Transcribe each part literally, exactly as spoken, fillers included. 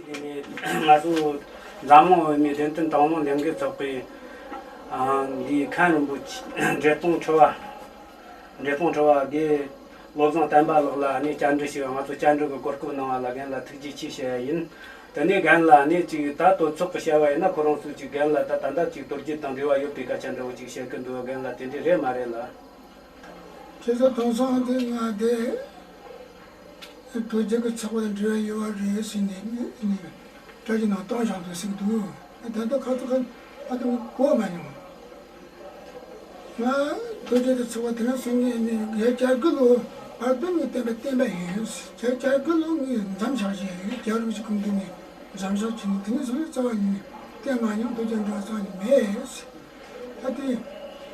དེ་ནས་ང་ཚོ་འཛམ་གླིང་བོད་མིའི་བདེན་དོན་དང་བླངས་ལས་འགུལ་ཚོགས་པའི་ཨ་འདིའི་མཁན་རིན་པོ་ཆེ་འབྲས་སྤུངས་ཁྲི་པ། འབྲས་སྤུངས་ཁྲི་པ་དགེ་བློ་བཟང་བསྟན་པ་ལགས་ལ་ནི་བཅར་འདྲི་ཞུས་པ། ང་ཚོ་བཅར་འདྲི་གི་གོ་སྐབས་གནང་བ་ལ་རྒན་ལ་ཐུགས་རྗེ་ཆེ་ཞུ་ཡ་ཡིན། དེ་ནས་རྒན་ལ་ནི་ཅིག་ད་དོལ་ཚོགས་ཀྱི་བྱ་བ་ཡིན་ན་ཁོ་རང་ཚོ་ཅིག་རྒན་ལ་ད་ད་ལྟ་ཅིག་དོལ་རྒྱལ་དང་འབྲེལ་བ་ཡོད་པའི་སྐད་ཆ་འདྲ་བོ་ཅིག་བཤད་གི་འདུག་རྒན་ལ་དེ་འདྲ་རེད་མ་རེད་ལ། ཁྱེད་ཚོ་དེང་སང་དེ་ང་དེ་དོལ་རྒྱལ་གྱི་ཚོགས་པ་དང་འབྲེལ་བ་ཡོད་པ་རེད་ཟེར་ནས་ནི་བཀྲ་ཤིས་ནང་བཏང་བཞག་འདུག་ཟེར་གི་འདུག་ད་ལྟ་ཁ་ཐུག་ཁ་ཨ་ཐུག་གོ་མ་མྱོང་། ང་དོལ་རྒྱལ་གྱི་ཚོགས་པ་དེ་རིང་སང་ཉིན་ནི་ངས་བཅར་གི་ལོ་བར་དུ་ངས་བསྟན་པ་བསྟན་པ་ཡིན། བཅར་བཅར་གི་ལོ་ངས་མཚམས་བཞག་བཞིན་ཡིན། རྒྱལ་བ་རིན་པོ་ཆེ་སྐུ་མདུན་ནས་མཚམས་བཞག་བྱས་ནས་དེ་ནས་བཟུང་རྩ་བ་ཉིད་ནས་བསྟན་མ་མྱོང་། དོལ་རྒྱལ་འབྲེལ་བ་རྩ་བ་ཉིད་མེད། ད་དེ་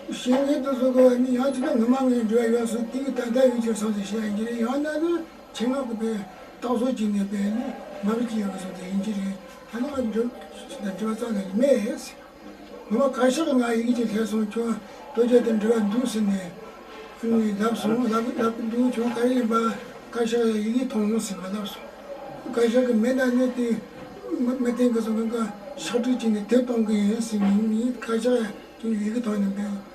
བཤད་མཁན་དེ་ཚོ་གི་ནི་ཡང་ཅི་ད་ངོ་མ་ངའི་འབྲེལ་བ་ཡོད་སོང་དེ་གི་ད་ལྟ་ཡོད་ཀྱི་སོང་ཟེར་བཤད་ཡ་ཡིན་གྱི་རེད། ཡང་ན་ནི་ཆེད་མངགས་ཀྱི་པའི་རྟགས་བཟོ་བྱས་ནས་པའི་ནི་མ་བུ་ཅི་ཡོད་གི་སོང་དེ་ཡིན་གྱི་རེད། ད་ནི་ང་འབྲེལ་ད་འབྲེལ་བ་རྩ་ནས་མེད། ངོ་མ་བཀའ་ཤག་གི་ང་ཡི་གེ་ཅིག་སླེབས་སོང་། ཁྱོད་དོལ་རྒྱལ་དང་འབྲེལ་བ་འདུག་ཟེར་ནས་ནི་ལབ་སོང་། ལབ་ལབ་གི་འདུག་ཁྱོད་ག་རེ་ཡིན་པ་བཀའ་ཤག་ཡི་གེ་མཐོང་ངོ་ཟེར་ང་ལབ་སོང་། བཀའ་ཤག་གི་མི་སྣ་ནི་དེ་མི་མི་བསྟན་གི་སོང་། ང་ཕྱག་བྲིས་བྱས་ནས་དེབ་གཏོང་གི་ཡིན་ཟེར། ངས་བཀའ་ཤག་དེ་ཡི་གེ་ཐོག་ནས་འབད་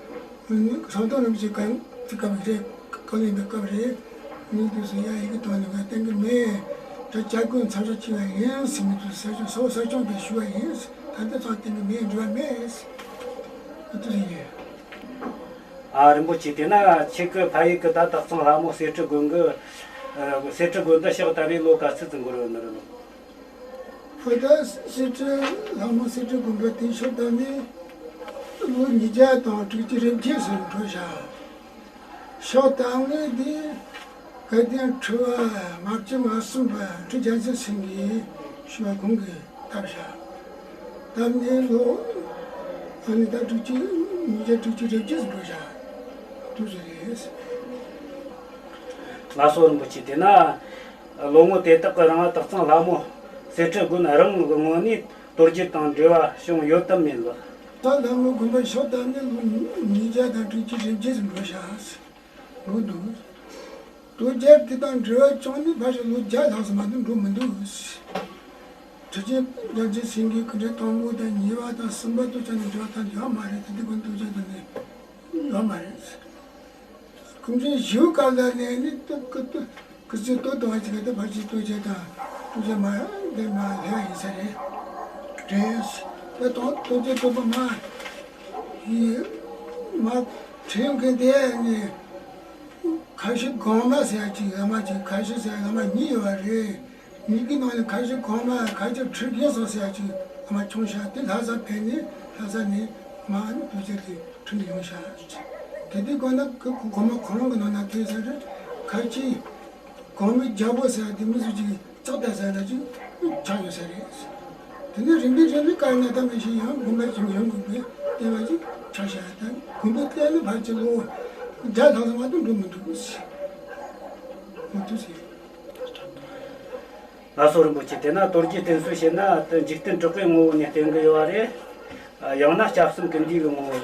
ཟམ་གདོང་རིན་པོ་ཆེ་གང་དེ་སྐབས་རེད། བཀའ་བློན་པའི་སྐབས་རེད། ངས་དུས་སུ་ཡ་ཡི་གེ་ཐོག་ནས་ང་བསྟན་གི་མེད། ད་བཅར་དགོས་མཚམས་བཞག་བྱས་པ་ཡིན་ཟེར། ངས་དུས་སུ་ས་སྐྱོང་ས་འོག་ས་སྐྱོང་གིས་ཞུས་པ་ཡིན། ད་ལྟ་ཙང་བསྟན་གི་མེད། འབྲེལ་བ་མེད། ཨ་དུས་ཡིན། ཨ་རིན་པོ་ཆེ། དེས་ན་ཁྱེད་ཀྱི་ཕ་ཡུལ་གྱི་ད་སྟག་ཚང་ལྷ་མོ་གསེར་ཁྲི་དགོན་གྱི་ཨ་གསེར་ཁྲི་དགོན་དུ་ཕྱག་བཏབ་ནས་ལོ་ག་ཚོད་ཙམ་འགོར་ཡོད་ནི་རེད། ཨོ་ད་གསེར་ཁྲི་ལྷ་མོ་གསེར་ཁྲི་དགོན་པ་དེ་ཕྱག་བཏབ་ནས་ལོ་ཉིས་བརྒྱ་དང་དྲུག་ཅུ་རེ་བརྒྱད་ཙམ་འགྲོ་བཞག་ཕྱག་བཏབ་ནས་དེ་དགའ་ལྡན་ཁྲི་པ་ལྔ་བཅུ་ང་གསུམ་པ་ཁྲི་རྒྱལ་མཚན་སེང་གེས་ཞུ་བ་གོང་གིས་བཏབ་བཞག་བཏབ་ནས་ལོ་ཨ་ནི་ད་དྲུག་ཅུ་ཉིས་བརྒྱ་དྲུག་ཅུ་རེ་བརྒྱད་ཙམ་འགྲོ་བཞག་དུས་ཚོད་རེད། ལགས་སོ་རིན་པོ་ཆེ། དེས་ན་ལོ་ངོ་དེ་དག་གི་རིང་སྟག་ཚང་ལྷ་མོ་གསེར་ཁྲི་དགོན་རང་གི་ངོས་ནས་དོལ་རྒྱལ་དང་འབྲེལ་བ་བྱུང་ཡོད་དམ་མེད་ལ། སྟག་ཚང་ལྷ་མོ་དགོན་པ་ཕྱག་བཏབ་ནས་ལོ་ཉིས་བརྒྱ་དང་དྲུག་ཅུ་རེ་བརྒྱད་ཙམ་འགྲོ་བཞག་འགྲོ་འདུག་དོལ་རྒྱལ་དེ་དང་འབྲེལ་བ་བྱུང་ནས་ཕལ་ཆེར་ལོ་བརྒྱ་ལྷག་ཙམ་མ་གཏོགས་འགྲོ་མི་འདུག་ཁྲི་ཆེན་རྒྱལ་མཚན་སེང་གེ་སྐུ་ཕྲེང་དང་པོ་དང་གཉིས་པ་དང་གསུམ་པ་དུ་ཆ་ནས་འབྲེལ་བ་དང་འབྲེལ་བ་མ་རེད། དེ་དུས་ཀུན་དོལ་རྒྱལ་དང་ནི་ཡོད་མ་རེད། སྐུ་ཕྲེང་བཞི་པའི་སྐབས་ལ་ནས་ནི་སྐུ་སྐུ་སྐུ་ཚེ་སྟོད་དུ་བ་ཅིག་ག་དེ་ཕལ་ཆེར་དོལ་རྒྱལ་དང་དོལ་རྒྱལ་མ་འདི་མ་ལྷན་ཡིན་ས་རེད། རེད། ད་དོལ་རྒྱལ་དོལ་པོ་མ་ཡི་མ་ཁྲིམས་མཁན་དེ་ནི་ཁ་ཤས་གོང་མ་ཟེར་ཡ་ཅིག་བླ་མ་ཅིག་ཁ་ཤས་ཟེར་ཡ་བླ་མ་གཉིས་ཡོད་པ་རེད། མི་གི་ནང་ནས་ཁ་ཤས་གོང་མ་ཁ་ཤས་ཁྲི་རྒན་སོགས་ཟེར་ཡ་ཅིག་ཨ་མ་ཆུང་ཤག་དེ་ལྷ་ས་ཕེབས་ནས་ལྷ་ས་ནས་མ་ཨ་ནི་དུས་ཚོད་དེ་ཁྲིམས་ཡོང་ཤག་དེ་དུས་གོ་ན་ཁོ་གོང་མ་ཁོ་རང་གི་ནང་ན་དེ་ཟེར་རེད། ཁ་ཅིག་གོང་མའི་རྒྱལ་པོ་ཟེར་ཡ་དེ་མི་སུ་ཅིག་ཙག་ད་ཟེར་ན་ཅིག་ཆགས་ཡོད་ས་རེད། དེ་ནས་རིམ་པས་རིམ་པས་དཀའ་ངལ་དང་མི་ཤེས་ཡང་དགོངས་པ་ཅིག་ཡོང་དགོས་པའི་བསྟན་པ་ཅིག་ཆགས་ཤག་དང་དགོངས་པའི་བསྟན་ནི་ཕལ་ཆེར་ལོ་བརྒྱ་ལྷག་ཙམ་མ་གཏོགས་འགྲོ་མི་འདུག་མི་འདུག་ཟེར། ལགས་སོ་རིན་པོ་ཆེ། དེས་ན་དོལ་རྒྱལ་བསྟེན་གསོལ་བྱེད་ན་དེ་འཇིག་རྟེན་དྲེགས་པའི་ངོ་བོ་ནས་བསྟེན་གི་ཡོད་པ་རེད། ཡང་ན་སྐྱབས་གསུམ་ཀུན་འདུས་ཀྱི་ངོ་བོ་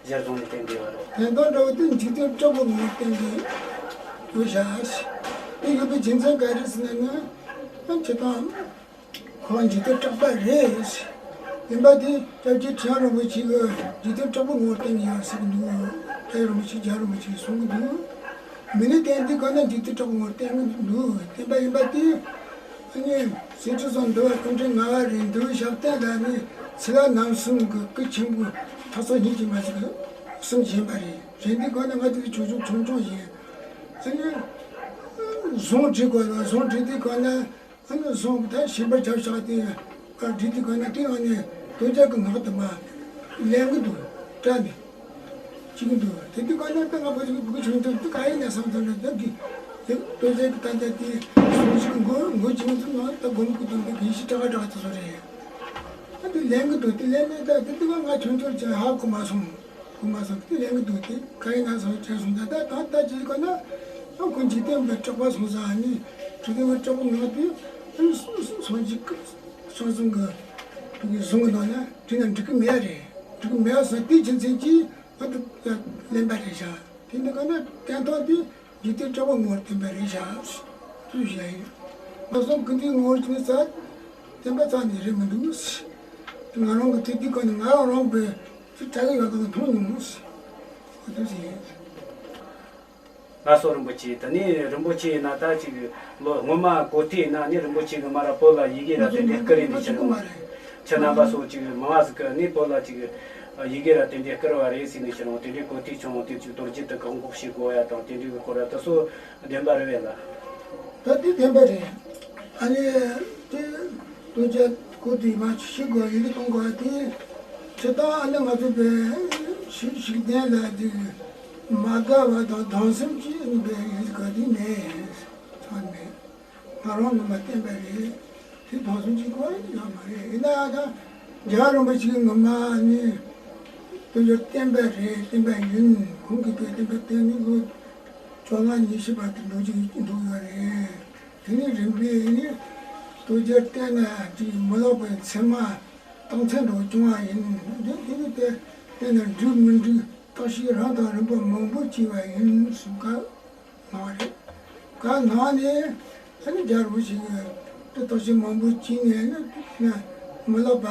གཞིར་བཟུང་ནས་བསྟེན་གི་ཡོད་པ་རེད། བསྟེན་སྟངས་འདྲ་བོ་དེ་འཇིག་རྟེན་དྲེགས་པའི་ངོ་བོ་བསྟེན་གི་ཡོད་ཤག་དེ་ཡོད་པའི་རྒྱུ་མཚན་ག་རེ་ཟེར་ན་ནི་ཨ་ཁྱེད་དང་ཁོ་འཇིག་རྟེན་དྲེགས་པ་རེད། ཡིན་པ་དེ་སྐྱབས་རྗེ་ཁྲི་བྱང་རིན་པོ་ཆེ་གི་འཇིག་རྟེན་དྲེགས་པའི་ངོ་བོར་བསྟན་གི་ཡོད་ཟེར་གི་འདུག་སྐྱབས་རྗེ་རིན་པོ་ཆེ་རྒྱལ་བ་རིན་པོ་ཆེས་གསུང་གི་འདུག་མི་ནི་བསྟན་དུས་གང་ན་འཇིག་རྟེན་དྲེགས་པའི་ངོ་བོར་བསྟན་གི་འདུག་བསྟན་པ་ཡིན་པ་དེ་ཨ་ནི་གསེར་ཁྲི་སོགས་འདུལ་བ་སྐུ་ཕྲེང་ལྔ་པ་རེད། འདུལ་བའི་ཞབས་བརྟན་ལ་ནི་ཚེ་ལྷ་རྣམ་གསུམ་གི་སྐུ་ཆེན་པོ་ཐོག་ཚད་སྙིང་རྗེ་མ་ཞིག་གསུམ་བཞེངས་པ་རེད། བཞེངས་དུས་གང་ན་ང་དེ་ཆུང་ཆུང་ཆུང་ཆུང་ཡིན། ཨ་ནི་ཟུང་བྲིས་དགོས་ལ་ཟུང་བྲིས་དུས་གང་ན། ཨ་ནི་སོང་ད་ཞིང་པར་རྒྱབ་བཞག་སྟེ་བར་བྲིས་དུས་གང་ན་དེ་ཨ་ནི་དོལ་རྒྱལ་གྱི་ངག་དུ་མ་ལེན་གི་འདུག་སྐྲ་ནི་གཅིག་གི་འདུག་དེ་དུས་གང་ན་ད་ང་བུ་ཆུང་བུ་ཆུང་ཆུང་དུ་ག་ཡིན་ན་བསམ་བསམ་རེད། ད་གི་དེ་དོལ་རྒྱལ་གྱི་ད་ལྟ་དེ་སོང་ཞིག་མགོ་མགོ་ཅིག་ཚུར་ནང་ད་སྒོམ་གི་འདུག་འདི་གི་ཞིག་གྲགས་གྲགས་དུ་བཟོ་རེད། ཨ་དེ་ལེན་གི་འདུག་དེ་ལེན་ནས་ད་དེ་དུས་ང་ཆུང་ཆུང་ཅན་ཧ་གོ་མ་སོང་། སྐུ་མ་སོགས་དེ་ལེན་གི་འདུག་དེ་ག་ཡིན་ན་སོང་དྲན་སོང་། ད་ད་ད་ད་ཅི་གོ་ན་ཨ་ཁོ་འཇིག་རྟེན་པའི་དྲེགས་པ་སོང་ས་ནི་འཇིག་རྟེན་པའི་དྲེགས་པ་ངག་དེ་ཨ་སོང་ཅིག་སོང་སོང་གི་དུ་གི་བཟུང་གི་ནང་ན་དྲི་ན་འགྲིག་གི་མེད་རེད། འགྲིག་གི་མེད་སོང་དེ་རྒྱུ་མཚན་གྱིས་ཨ་དུ་ལེན་པ་རེད་ཤག་དེ་འདི་ག་ན་བསྟན་ཐོག་དེ་འཇིག་རྟེན་དྲེགས་པ་ངོར་བསྟན་པ་རེད་ཤག་དུ་བཤད་ཡིན། ང་སོང་ཀུན་འདུས་ངོར་ཅི་ནི་ས། བསྟན་པ་རྩ་ནས་རེད་མི་འདུག་ང་རང་གི་དེ་དུས་ག་ནས་ང་རང་གི་དེ་དྲ་གི་ཡོད་དང་མཐོང་མྱོང་། ཨོ་དེ་ཟིན་ཡིན། ལགས་སོ་རིན་པོ་ཆེ། ད་ནི་རིན་པོ་ཆེ་ཡིན་ན་ད་ཅིག་ལོ་སྔོན་མ་གོ་ཐོས་ཡིན་ན་ནི་རིན་པོ་ཆེ་གི་མ་ར་བོད་ལ་ཡི་གེ་ར་དེ་འདྲའི་བསྐུར་ཡིན་ནི་ཕྱིར་རོ། ཁྱེད་རྣམ་པ་སོགས་ཅིག་མང་བ་ཟིག་གི་ནི་བོད་ལ་ཅིག་ཡི་གེ་ར་དེ་འདྲའི་བསྐུར་བ་རེད་ཟེར་ནི་ཕྱིར་རོ། དེ་འདྲའི་གོ་ཐོས་བྱུང་བ་དེ་ཅིག་དོལ་རྒྱལ་དུ་བཀག་འགོག་བྱེད་དགོས་ཡ་དང་དེ་འདྲའི་གི་སྐོར་ར་དེ་ཚོ་བདེན་པ་རེད་བས་ལ། ད་དེ་བདེན་པ་རེད། ཨ་ནི་དེ་དོལ་རྒྱལ་སྐོར་དེ་མ་ཤི་དགོས་ཡི་གེ་གཏོང་དགོས་དེ་ཁྱེད་ད་ཨ་ནི་ང་ཚོ་པའི་ཤིག་ཤིག་ལྡན་ལ་དེ་མ་དགའ་བ་དང་སྡང་སེམས་ཀྱིས་ཨ་ནི་པའི་ཡི་གེ་དེ་མེད་ཚང་མེད། ང་རང་ངོ་མ་བསྟན་པ་རེད། དེ་དོན་སུན་གྱི་གོ་ཡོད་མ་རེད། ཡིན་ན་ཡང་ད་རྒྱལ་བ་རིན་པོ་ཆེ་གི་ངོ་མ་ནི་དོལ་རྒྱལ་བསྟན་པ་རེད། བསྟན་པ་ཡིན། ཁོང་གིས་དཔེ་བསྟན་པ་བསྟན་ནི་ལོ་བཅོ་ལྔ་ཉི་ཤུ་བར་དུ་འགྲོ་གི་འགྲོ་གི་ཡོད་རེད། དེ་ནི་རིམ་པས་ནི་དོལ་རྒྱལ་བསྟན་ན་དེ་མི་ལོག་པའི་མཚན་མ་རྟགས་མཚན་འགྲོ་བྱུང་བ་ཡིན། དེ་དེ་ནི་དེ་བསྟན་ན་འགྲིག་མི་འགྲིག་རྟགས་ཤིག་རང་དང་རིམ་པ་མང་པོ་སྐྱེ་བ་ཡིན་གསུངས་སྐབས། གནང་བ་རེད། བཀའ་གནང་ནས་ཨ་ནི་རྒྱལ་པོ་ཞིག་གིས་དེ་དག་ཞིག་མང་པོ་བྱས་ནས་ནི་མི་ལོག་པ་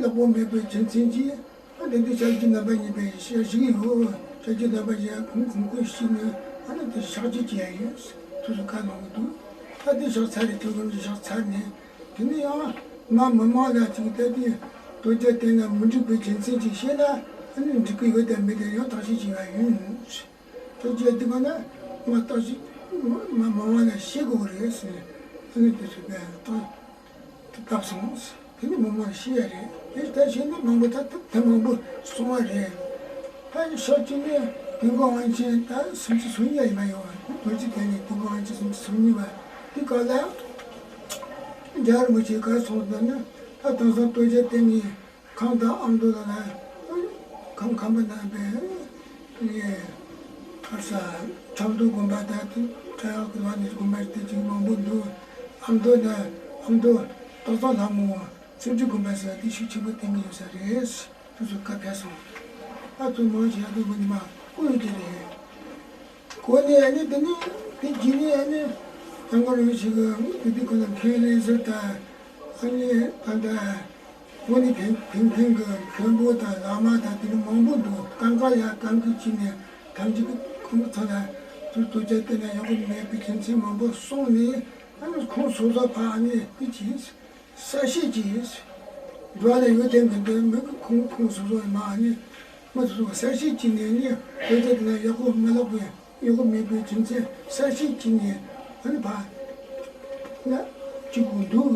ལོག་པ་མེད་པའི་རྒྱུ་མཚན་གྱིས་ཨ་དེ་འདི་ཤཱཀྱའི་རྣམ་པ་གཉིས་པའི་ཞལ་ཞིག་ཡོད། ཤཱཀྱའི་རྣམ་པ་གཞན་ཁོང་ཁོང་ཁོས་ཤེས་ནས་ཨ་ནི་དེ་ཕྱག་རྗེས་ཀྱི་ཡ་ཡིན་དུས་སུ་བཀའ་གནང་གི་འདུག་ད་དེ་ཕྱག་ཚར་རེད། དེ་ཀུན་གྱི་ཕྱག་ཚར་ནས་དེ་ནས་ཡང་མ་མི་མང་ལ་ཅིག་ད་དེ་དོལ་རྒྱལ་བསྟེན་ན་མི་འགྲིག་པའི་རྒྱུ་མཚན་ཅིག་ཤེས་ན་ཨ་ནི་འགྲིག་གི་ཡོད་དམ་མེད་དེ་ཡང་ཐག་གཅོད་བྱས་པ་ཡིན། དོལ་རྒྱལ་འདི་ག་ན་མ་བརྟག་ཞིབ་མ་མ་མང་ལ་ཤེས་དགོས་རེད་ཟེར་ནས་ཨ་ནི་དེ་ཚོ་བས་བཏང་བཏབ་སོང་། དེ་ནི་མང་མང་ཤེས་ཡ་རེད། དེ་ལྟར་བྱས་ན་མང་པོ་ད་ད་མང་པོ་སོང་བ་རེད། ད་ཕྱོགས་གཅིག་ནས་དུས་འཁོར་དབང་ཆེན་ད་སུམ་ཅུ་སོ་གཉིས་ཡིན་པ་ཡོད་པ་དོལ་རྒྱལ་དེ་ནས་དུས་འཁོར་དབང་ཆེན་སུམ་ཅུ་སོ་གཉིས་པ་དེ་ག་ལ་རྒྱལ་བ་རིན་པོ་ཆེ་ག་སོང་ཟེར་ན་ད་དེང་སང་དོལ་རྒྱལ་བསྟེན་མཁན་ཁམས་དང་ཨ་མདོ་དང་ལ་ཁམས་ཁམས་པ་རྣམ་པས་ཁར་ས་ཁྲག་འཐུང་དགོན་པ་དང་དེ་བྲག་གཡོག་གི་བར་ནས་དགོན་པ་དེ་ཅིག་མང་པོ་འདུག་ཨ་མདོ་ན་ཨ་མདོ་སྟག་ཚང་ལྷ་མོ་ཚེ་སྒྲུབ་དགོན་པ་ཟེར་བ་དེ་ཤུགས་ཆེན་པོ་བསྟེན་གྱི་ཡོད་ས་རེད། དེ་ཚོ་བཀའ་ཕེབས་སོང་། ཨ་ཚོ་མང་ཆེ་ཡ་དེ་མི་ཉི་མ་བཀོད་ཀྱི་རེད། གོ་ནས་ཨ་ནི་དེ་ནི་དེ་རྗེས་ནས་ཨ་ནི་སྐྱབས་མགོན་རིན་པོ་ཆེ་གི་དེ་དུས་ཁོ་ན་མཁན་ལེགས་ཟེར་ད་ཨ་ནི་ད་ལྟ་དངོས་གནས་ཕན་ཕན་ཕན་གི་མཁན་པོ་དང་བླ་མ་དང་དེ་ནི་མང་པོ་འདུག་གང་ག་ཡ་གང་གི་ཅི་ནས་ཐམས་ཅད་ཀྱི་ཁོང་གི་ཚོ་ལ་དུས་དུས་ཆ་དེ་ན་ཡག་པོ་མེད་པའི་རྒྱུ་མཚན་མང་པོ་གསུངས་ནས་ཨ་ནི་ཁོང་སོ་སོ་ཕ་ཨ་ནི་དེ་ཅི། གསལ་བཤད་ཀྱིས། འགྲོ་བ་ལ་ཡོད་དེ་མི་འདོད་མི་གི་ཁུངས་ཁུངས་སོ་སོ་ཡིན་མ་ནི། མི་སོ་སོ་གསལ་བཤད་ཀྱིས་ནས་ནི་བོད་དེ་དེ་ན་ཡག་པོ་མི་ལོག་པའི་ཡག་པོ་མེད་པའི་རྒྱུ་མཚན་གསལ་བཤད་ཀྱིས་ནས་ཨ་ནི་ཕ། ན་གཅིག་པུ་འདུག་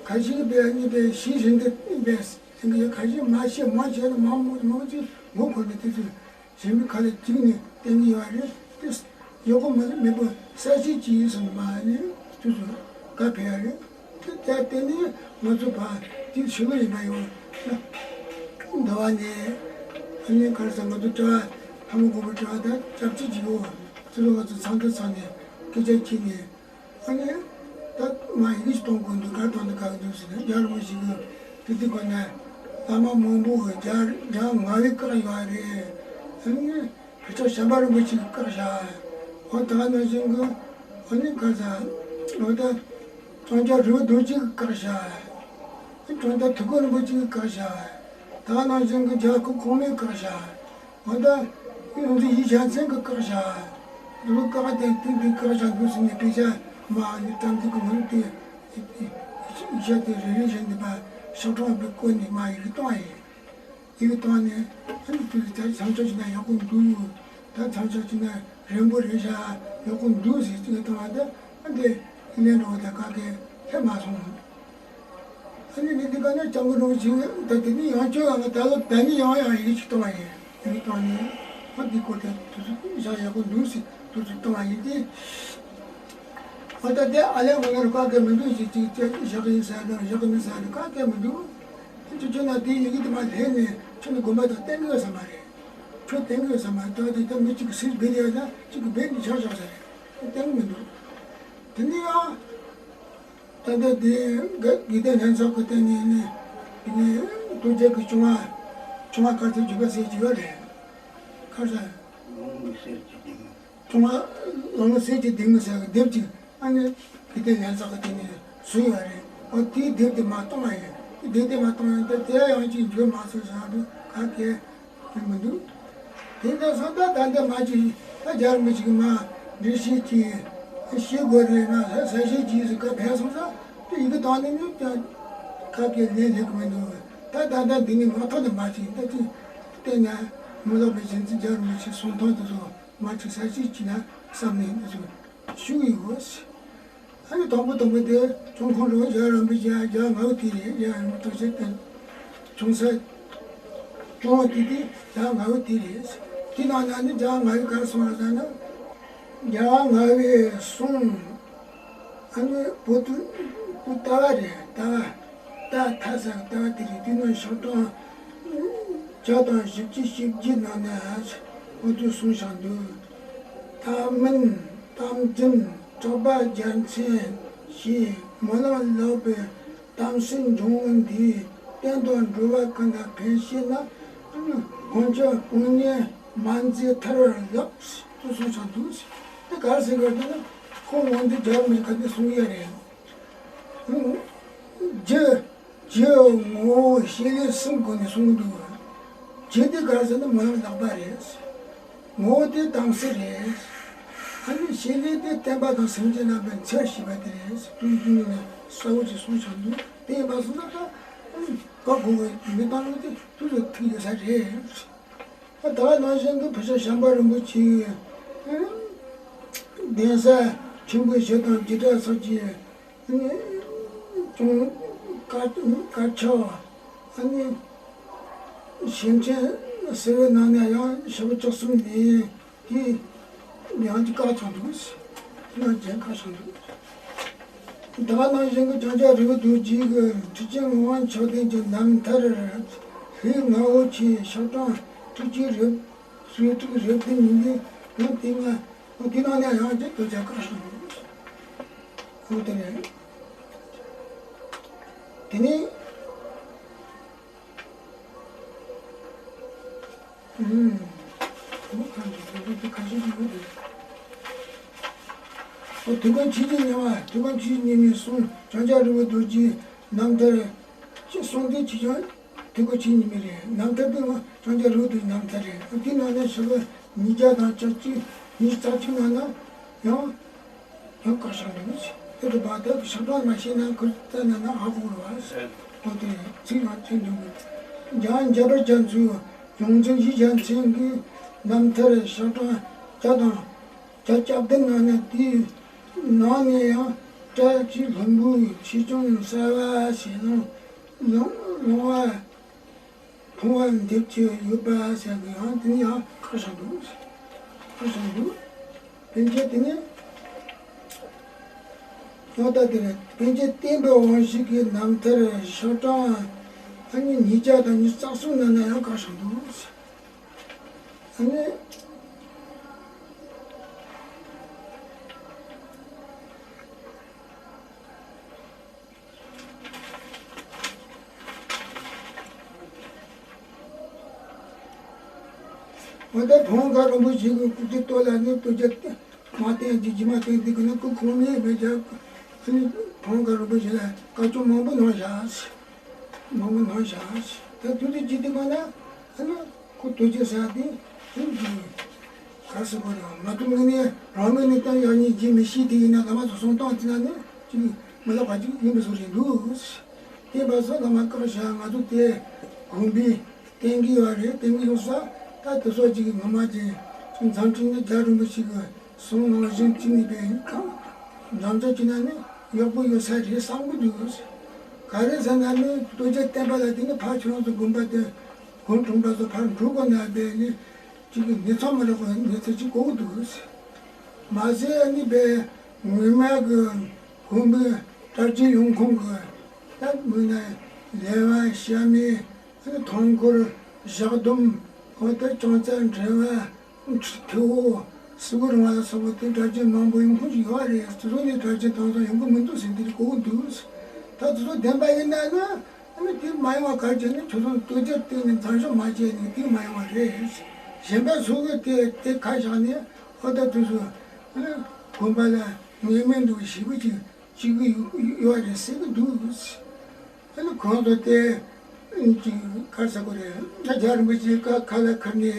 ཁ་ཤས་ཀྱིས་པའི་གཉིས་པའི་ཞིག་རིན་དེ་ནི་པས་ཟིན་གྱི་ཁ་ཤས་མ་ཤེས་མ་བྱས་ན་མང་མོ་མང་ཅིག་ངོ་འཁོར་ནས་དེ་ཚོས། གཞན་པའི་ཁ་ལ་འཇིགས་ནས་བསྟན་གྱི་ཡོད་རེད་དེ། ཡག་པོ་མ་ལ་མེད་པོ་གསལ་བཤད་ཀྱི་ཡིན་སོང་མ་ནི་དུས་སུ་བཀའ་ཕེབས་ཡ་རེད། དེ་ལྟར་བརྟེན་ནས་ང་ཚོ་བར་དེ་ཞུ་གི་ཡིན་པ་ཡོད་ན། འདི་བ་ནས་ཨ་ནི་ག་རེ་ཟེར་ང་ཚོ་དྲ་བ་ལྷ་མོ་དགོན་པའི་དྲ་བ་དང་སྐྱབས་རྗེ་ཅིག་ཡོད། དེ་ཚོ་ང་ཚོ་ཚང་དུ་ཚང་ནས་སྐད་ཆ་བྱས་ནས། ཨ་ནི། ད་མ་ཡི་གེ་ཞིག་གཏོང་དགོས་འདུག་ག་གཏོང་འདུག་ག་གི་འདུག་ཟེར་ན་རྒྱལ་བ་རིན་པོ་ཆེ་གི་དེ་དུས་ག་ནས་བླ་མ་མང་པོ་གི་རྒྱ་རྒྱ་མང་བོས་བཀག་ཡོད་རེད། ཨ་ནི་བོད་ཕྱོགས་བྱམས་པ་རིན་པོ་ཆེ་གིས་བཀག་བཞག་འོ་ད་ག་ནང་བཞིན་གི་ཨ་ནི་ག་ས་འོ་ད་ཀྲང་རྒྱལ་རི་བོ་རྡོ་རྗེ་གིས་བཀག་བཞག་ཨ་ཀྲང་རྒྱལ་ཐུ་བཀོད་རིན་པོ་ཆེ་གིས་བཀག་བཞག་ད་ག་ནང་བཞིན་གི་རྒྱལ་བ་སྐུ་གོང་མས་བཀག་བཞག་འོ་ད། ཡོངས་འཛིན་ཡིད་བཞིན་མཚན་གྱི་བཀག་བཞག་འདི་ལོ་བཀག་སྟེ་དུས་འདི་བཀག་བཞག་འདུག་ཟེར་ནས་དཔེ་ཆ་མ་ནི་ཀྲང་ཏི་གི་མིང་དེ་ཡིད་བཞིན་དེ་རེ་རེ་བཞིན་འདི་པ་ཤོག་གྲངས་བུ་བཀོད་ནས་མ་ཡི་གེ་བཏང་ཡིན། ཡི་གེ་བཏང་ནས་ཨ་ནི་དུས་ད་མཚམས་འཇོག་བྱས་ན་ཡག་པོ་འདུག་ད་མཚམས་འཇོག་བྱས་ན་རན་པོ་རེད་བཞག་ཡག་པོ་འདུག་ཟེར་ཅིག་བཏང་བ་ད་ཨ་འདི་ཡིན་ནས་འགྲོ་བ་ད་ག་གེ་སླེབས་མ་སོང་། ཨ་ནི་ནི་འདི་ག་ནས་སྐྱབས་མགོན་རིན་པོ་ཆེ་ད་དེ་ནི་ཡང་བསྐྱར་ཡང་ད་ལོ་ད་ནི་ཡང་ཡང་ཡིག་ཅིག་གཏོང་བ་ཡིན། ཡིག་གཏོང་ནས་ཨ་འདི་སྐོར་དེ་དུས་ཚོད་བཞག་ཡག་པོ་འདུག་ཟེར་དུས་ཚོད་གཏོང་བ་ཡིན་ཏེ། ཨ་ད་དེ་ཨ་ལས་འོ་ནར་བཀག་གི་མི་འདུག་ཟེར་ཅིག་ཅེས་བཞག་གི་ཡིན་ཟེར་ན་བཞག་གི་མིན་ཟེར་ན་བཀག་གི་མི་འདུག་ཁྱོད་ཁྱོད་ན་དེ་ཡི་གེ་དེ་མ་ལྷན་ནས་ཁྱོད་ནི་དགོན་པ་དང་བསྟན་གི་ཡོད་ས་མ་རེད། ཁྱོད་བསྟན་གི་ཡོད་ས་མ་རེད། ད་དེ་ད་མི་གཅིག་གི་སྲིད་སྦས་ཡོད་ན་གཅིག་གི་སྦས་ནས་ཆགས་བཞག་ས་རེད། བསྟན་གི་མི་འདུག་དེ་ནི་ཡང་། ད་ལྟ་དེ་དགེ་ལྡན་ལྷན་ཚོགས་ཀྱི་སྟེང་ནས་ནི་དེ་ནས་རྡོ་རྗེ་གི་བྱུང་བ་བྱུང་བ་དཀར་ཚོའི་བརྒྱུད་པ་ཟེར་གྱི་ཡོད་རེད། ཁ་ས། ལོང་གི་གསེར་གྱི་ལྡེ་མིག་བྱུང་བ་ལོང་གི་གསེར་གྱི་ལྡེ་མིག་ཟེར་གི་དེབ་ཅིག་ཨ་ནི་དགེ་ལྡན་ལྷན་ཚོགས་ཀྱི་སྟེང་ནས་བཟོས་ཡོད་རེད། ཨོ་དེའི་དེབ་དེ་མ་གཏོང་བ་ཡིན། དེ་དེབ་དེ་མ་གཏོང་ཡིན་ད་དེ་ཡང་ཅིག་འགྱུར་མ་སོང་ཟེར་ཡང་ག་གེ་ཡིན་མི་འདུག་དེ་འདྲ་སོང་ད་ད་ལྟ་མ་ཅིག་ད་རྒྱལ་བ་རིན་པོ་ཆེ་གི་མ་འགྲེལ་བཤད་ཅིག་བཤད་དགོས་རེད་ན་ས་ས་བཤད་ཅིག་ཟེར་ག་ཕེབས་སོང་ཙང་དེ་ཡི་གེ་བཏང་ནས་ནི་ཀྱང་ག་གེ་ལན་སླེབས་གི་མི་འདུག་ད་ད་ལྟ་འདི་ནི་ངོ་ཐོག་ཏུ་མ་ཅིག་ད་ཅིག་བལྟས་ན་མི་ལོག་པའི་བྱིན་རླབས་རྒྱལ་བ་རིན་པོ་ཆེ་གསུང་ཐོག་ཏུ་སོང་། མ་ཅིག་ས་གཅིག་བྱས་ན་བསམ་ནས་འདི་ཚོ་ཞུ་ཡི་ཡོད། ཨ་ནི་དང་པོ་དང་པོ་དེ་ཁྱུང་ཁོང་ལོ་རྒྱལ་བ་རིན་པོ་ཆེ་རྒྱལ་བ་ལྔ་པོ་དེ་རེད། རྒྱལ་བ་རིན་པོ་ཆེ་དེ་ཁྱུང་ས་སྐྱོང་བ་དེ་དེ་རྒྱལ་བ་ལྔ་པོ་དེ་རེད། དེ་ནང་ན་ནི་རྒྱལ་བ་ལྔ་པོ་ག་རེ་གསུངས་པ་ཟེར་ན། རྒྱལ་བ་ལྔ་པོས་གསུངས། ཨ་ནི་བོད་དུ་བོད་ལྟ་བ་རེད། ལྟ་བ་ལྟ་ཐ་ས་ལྟ་བ་དེ་རེད། དེ་ནི་ཞག་གྲངས་བརྒྱ་དང་བཞི་བཅུ་ཞེ་བརྒྱད་ནང་ནས་བོད་དུ་གསུངས་བཞག་འདུག་ཐ་མིན་རྟ་མགྲིན་གྲགས་པ་རྒྱལ་མཚན་ཞེས་སྨོན་ལམ་ལོག་པའི་གཏམ་སྲོལ་འབྱུང་བ་འདིའི་བསྟན་དང་འགྲོ་བ་ཀུན་ལ་ཕན་བྱེད་ན། སྔོན་ཆད་སྤོང་གཉེན་མ་མཛད་ཐར་བར་ལགས། དུ་གསུངས་བཞག་འདུག་དེ་ག་རེ་ཟེར་གི་རེད་ན་ཁོ་ངོ་འདི་རྒྱལ་མི་ག་དེ་གསུང་ཡ་རེད། རྒྱུ། རྒྱུ་ངོ་བོ་བྱེད་ལས་གསུམ་སྒོ་ནས་གསུང་གི་འདུག་རྒྱུ་དེ་ག་རེ་ཟེར་ན་སྨོན་ལམ་ལག་པ་རེད། ངོ་བོ་དེ་དམ་ཚིག་རེད། ཨ་ནི་བྱེད་ལས་དེ་བསྟན་པ་དང་སེམས་ཅན་རྣམ་པའི་འཚེ་བ་ཞེས་པ་དེ་རེད། དུས་རྒྱུན་ནས་གསལ་བོ་ཅིག་གསུངས་བཞག་འདུག་དེ་ཡིན་པ་སོང་ཙང་ད་ཨ་ནི་བཀའ་དགོངས་པའི་མི་བཏང་ལུགས་དེ་དུས་སུ་ཐུག་ཡོད་ས་རེད། ད་ག་ནང་བཞིན་གྱི་བོད་ཤར་བྱམས་པ་རིན་པོ་ཆེའི་གདན་ས་ཆེན་པོའི་ཞལ་དང་རྒྱུད་གྲྭ་སོགས་ཀྱི་ཅུང་དཀར་དཀར་ཆག་ཨ་ནི་ཞིང་ཆེན་ཟེར་བའི་ནང་ནས་ཡང་ཞེ་པོ་ཅིག་གསུངས་ནས་དེ་ཡང་ཅིག་བཀག་ཚར་འདུག་དེ་ཡང་རྒྱན་ཁ་བྱང་འདུག་ད་ག་ནང་བཞིན་གྱི་བྱང་ཆ་རི་བོ་རྡོ་རྗེ་གི་ཁྲི་ཆེན་ངག་དབང་ཕྱག་ལྡན་གྱི་རྣམ་ཐར་ལྷའི་ངག་དབང་ཆོས་ཞག་གྲངས་དྲུག་ཅུ་རེ་དྲུག་རེ་བདུན་ཡིན་པས་ཡང་དེ་ང་དེ་ནང་ནས་ཡང་ཅིག་དོལ་རྒྱལ་བཀའ་གསུངས་འདུག་འོ་དེ་རེད། དེ་ནས། ཨུམ། འོ་གང་གི་དོན་དུ་ཁ་ཤས་ཀྱི་ཡོད་རེད། འོ་དུས་ཀུན་ཆོས་ཀྱི་ཉི་མ་དུས་ཀུན་ཆོས་ཀྱི་ཉི་མའི་གསུང་བྱང་ཆ་རི་བོ་རྡོ་རྗེའི་རྣམ་ཐར་ཅེས་གསུངས་ཏེ་ཆོས་ཀྱང་དུས་ཀུན་ཆོས་ཉི་མ་རེད། རྣམ་ཐར་དེ་ང་བྱང་ཆ་རི་བོ་རྡོ་རྗེའི་རྣམ་ཐར་རེད། འོ་དེ་ནང་ནས་ཞེ་པོ་ཉིས་བརྒྱ་དང་བཅུ་གཅིག་ཉིས་རྩ་གཅིག་ནང་ན་ཡང་། ཡང་བཀའ་ཤག་འདུག་ཟེར། དེ་རུ་བ་དེ་ཞག་གྲངས་མ་ཤེས་ན་ཁུར་བལྟས་ན་ན་ཧ་གོ་རུ་བ་ཟེར། དོ་དེ་ཚིག་ཡང་ཚིག་འདུག་འཇམ་འཇམ་པར་རྒྱ་མཚོའི་ཡོངས་འཛིན་ཡིད་བཞིན་མཚན་གྱི་རྣམ་ཐར་ཞག་གྲངས་བརྒྱ་དང་བརྒྱད་ཅུ་གྱ་བདུན་ནང་ནས་དེའི་ནང་ནས་ཡང་བཀྲ་ཤིས་ལྷུན་པོའི་ཆོས་སྐྱོང་གསལ་བ་ཞེས་ལུང་ལུང་ལུང་བ། ཕུང་བ་འདེབས་ཀྱི་ཡོད་པ་ཟེར་གི་ཡང་དེ་ནི་ཡང་ཁ་བྱང་འདུག་ཁ་བྱང་འདུག་པཎ་ཆེན་དེ་ནི་ཡང་ད་དེ་ནི་པཎ་ཆེན་བསྟན་པའི་དབང་ཕྱུག་གི་རྣམ་ཐར་ཞག་གྲངས་ཨ་ནི་ཉིས་བརྒྱ་དང་ཉི་ཤུ་རྩ་གསུམ་ནང་ན་ཡང་ཁ་བྱང་འདུག་ཨ་ནི། འོ་ད་བོང་ག་རིན་པོ་ཆེ་གི་སྐུ་ཚེ་སྟོད་ལ་ནི་སྟོད་ཀྱི་མ་བསྟན་གྱི་རྗེས་མ་བསྟན་དེ་གི་ནི་སྐུ་ཁོང་མེད་པའི་རྒྱ་ཨ་ནི་བོང་ག་རིན་པོ་ཆེ་ལ་བཀའ་ཆོས་མང་པོ་གནང་བཞག་མང་པོ་གནང་བཞག་ད་དུས་དུས་ཀྱི་དེ་ག་ན་ཨ་ནི། ཁོ་ལྟོས་ཀྱི་ཟེར་ཏེ་ཁོང་གིས་ག་ཟེར་དགོས་རེད། ང་ཚོ་དངོས་གནས་རང་ངོས་ནས་ད་ཡག་ཉེས་ཀྱི་མི་ཤེས་དེ་ཡིན་ན་ལ་མ་ཚོ་སོང་སྟངས་དེ་ན་ནི་ཅིག་མི་ལབ་པ་ཅིག་ཡིན་པའི་བཟོ་རེད་འདུག་དེ་བ་སོ་ལ་མ་བཀག་བྱ་ང་ཚོ་དེ་དགོན་པའི་བསྟན་གྱི་ཡོད་རེད། བསྟན་གྱི་ཡོད་ས་ད་དེ་ཚོ་ཅིག་ངོ་མ་ཅིག་མཛངས་ཁྲིད་ནི་རྒྱ་རིན་པོ་ཆེ་གི་གསུང་ནང་བཞིན་ཅིག་ནི་བས་ཡིན་ཁང་འཛམ་བྱ་ཅིག་ན་ནི་ཡག་པོ་ཡོད་ས་རེད་བསམ་གི་འདུག་ག་རེ་ཟེར་ན་ནི་ལྟོས་ཀྱི་བསྟན་པ་ལ་དེ་ནི་ཕར་ཁྱོད་རང་ཚོ་དགོན་པ་དེ། དགོན་དྲུང་པ་ཚོ་ཕར་འགྲོ་དགོས་ན་བས་ནི་ཅིག་གི་གནས་ཚང་མ་རག་གོ་གནས་ཚུལ་ཅིག་གོ་གི་འདུག་མ་ཟད་ནི་བས་ངོ་མ་གི་དགོན་པའི་གྲྭ་བཙུན་ཡོང་ཁུངས་གི་ད་མི་ན་ལེ་བ་ཤ་མེད་ཐང་འཁོར་ཞག་སྡོམ་འོ་ད་ཅང་ཙ་འབྲེལ་བ་ཐེའུ་སི་གུ་རིང་བ་ལ་སོགས་པ་དེ་གྲྭ་བཙུན་མང་པོ་ཡོང་ཁུངས་ཅིག་ཡོད་རེད། དེ་ཚོ་ནི་གྲྭ་བཙུན་དང་ཚོ་ཡོང་གི་མི་འདུག་ཟེར་འདི་གོ་གི་འདུག་ད་དེ་ཚོ་བདེན་པ་ཡིན་ན་ནི། ཨ་ནི་དེ་མ་ཡོང་བ་ག་རེ་བྱས་ནས་ཁྱོད་ཚོ་ལྟོས་ཀྱི་སྟེང་ནས་མཚམས་འཇོག་མ་བྱས་ནས་དེ་མ་ཡོང་བ་རེད། གཞན་པ་ཚོ་གིས་དེ་དེ་ཁ་བཞག་ནས་ཨོ་ད་དུས་སུ་ཨ་ནི་དགོན་པ་ལ་ངེས་མེད་འདུག་ཞེ་པོ་ཅིག་ ཅིག་ཡོད་ཡོད་རེད་ཟེར་གི་འདུག་ཨ་ནི་གང་དུ་དེ་ཅིག་ག་རེ་ཟེར་དགོས་རེད། ད་རྒྱལ་བ་རིན་པོ་ཆེ་ཁ་ཁ་ལ་ཁུར་ནས།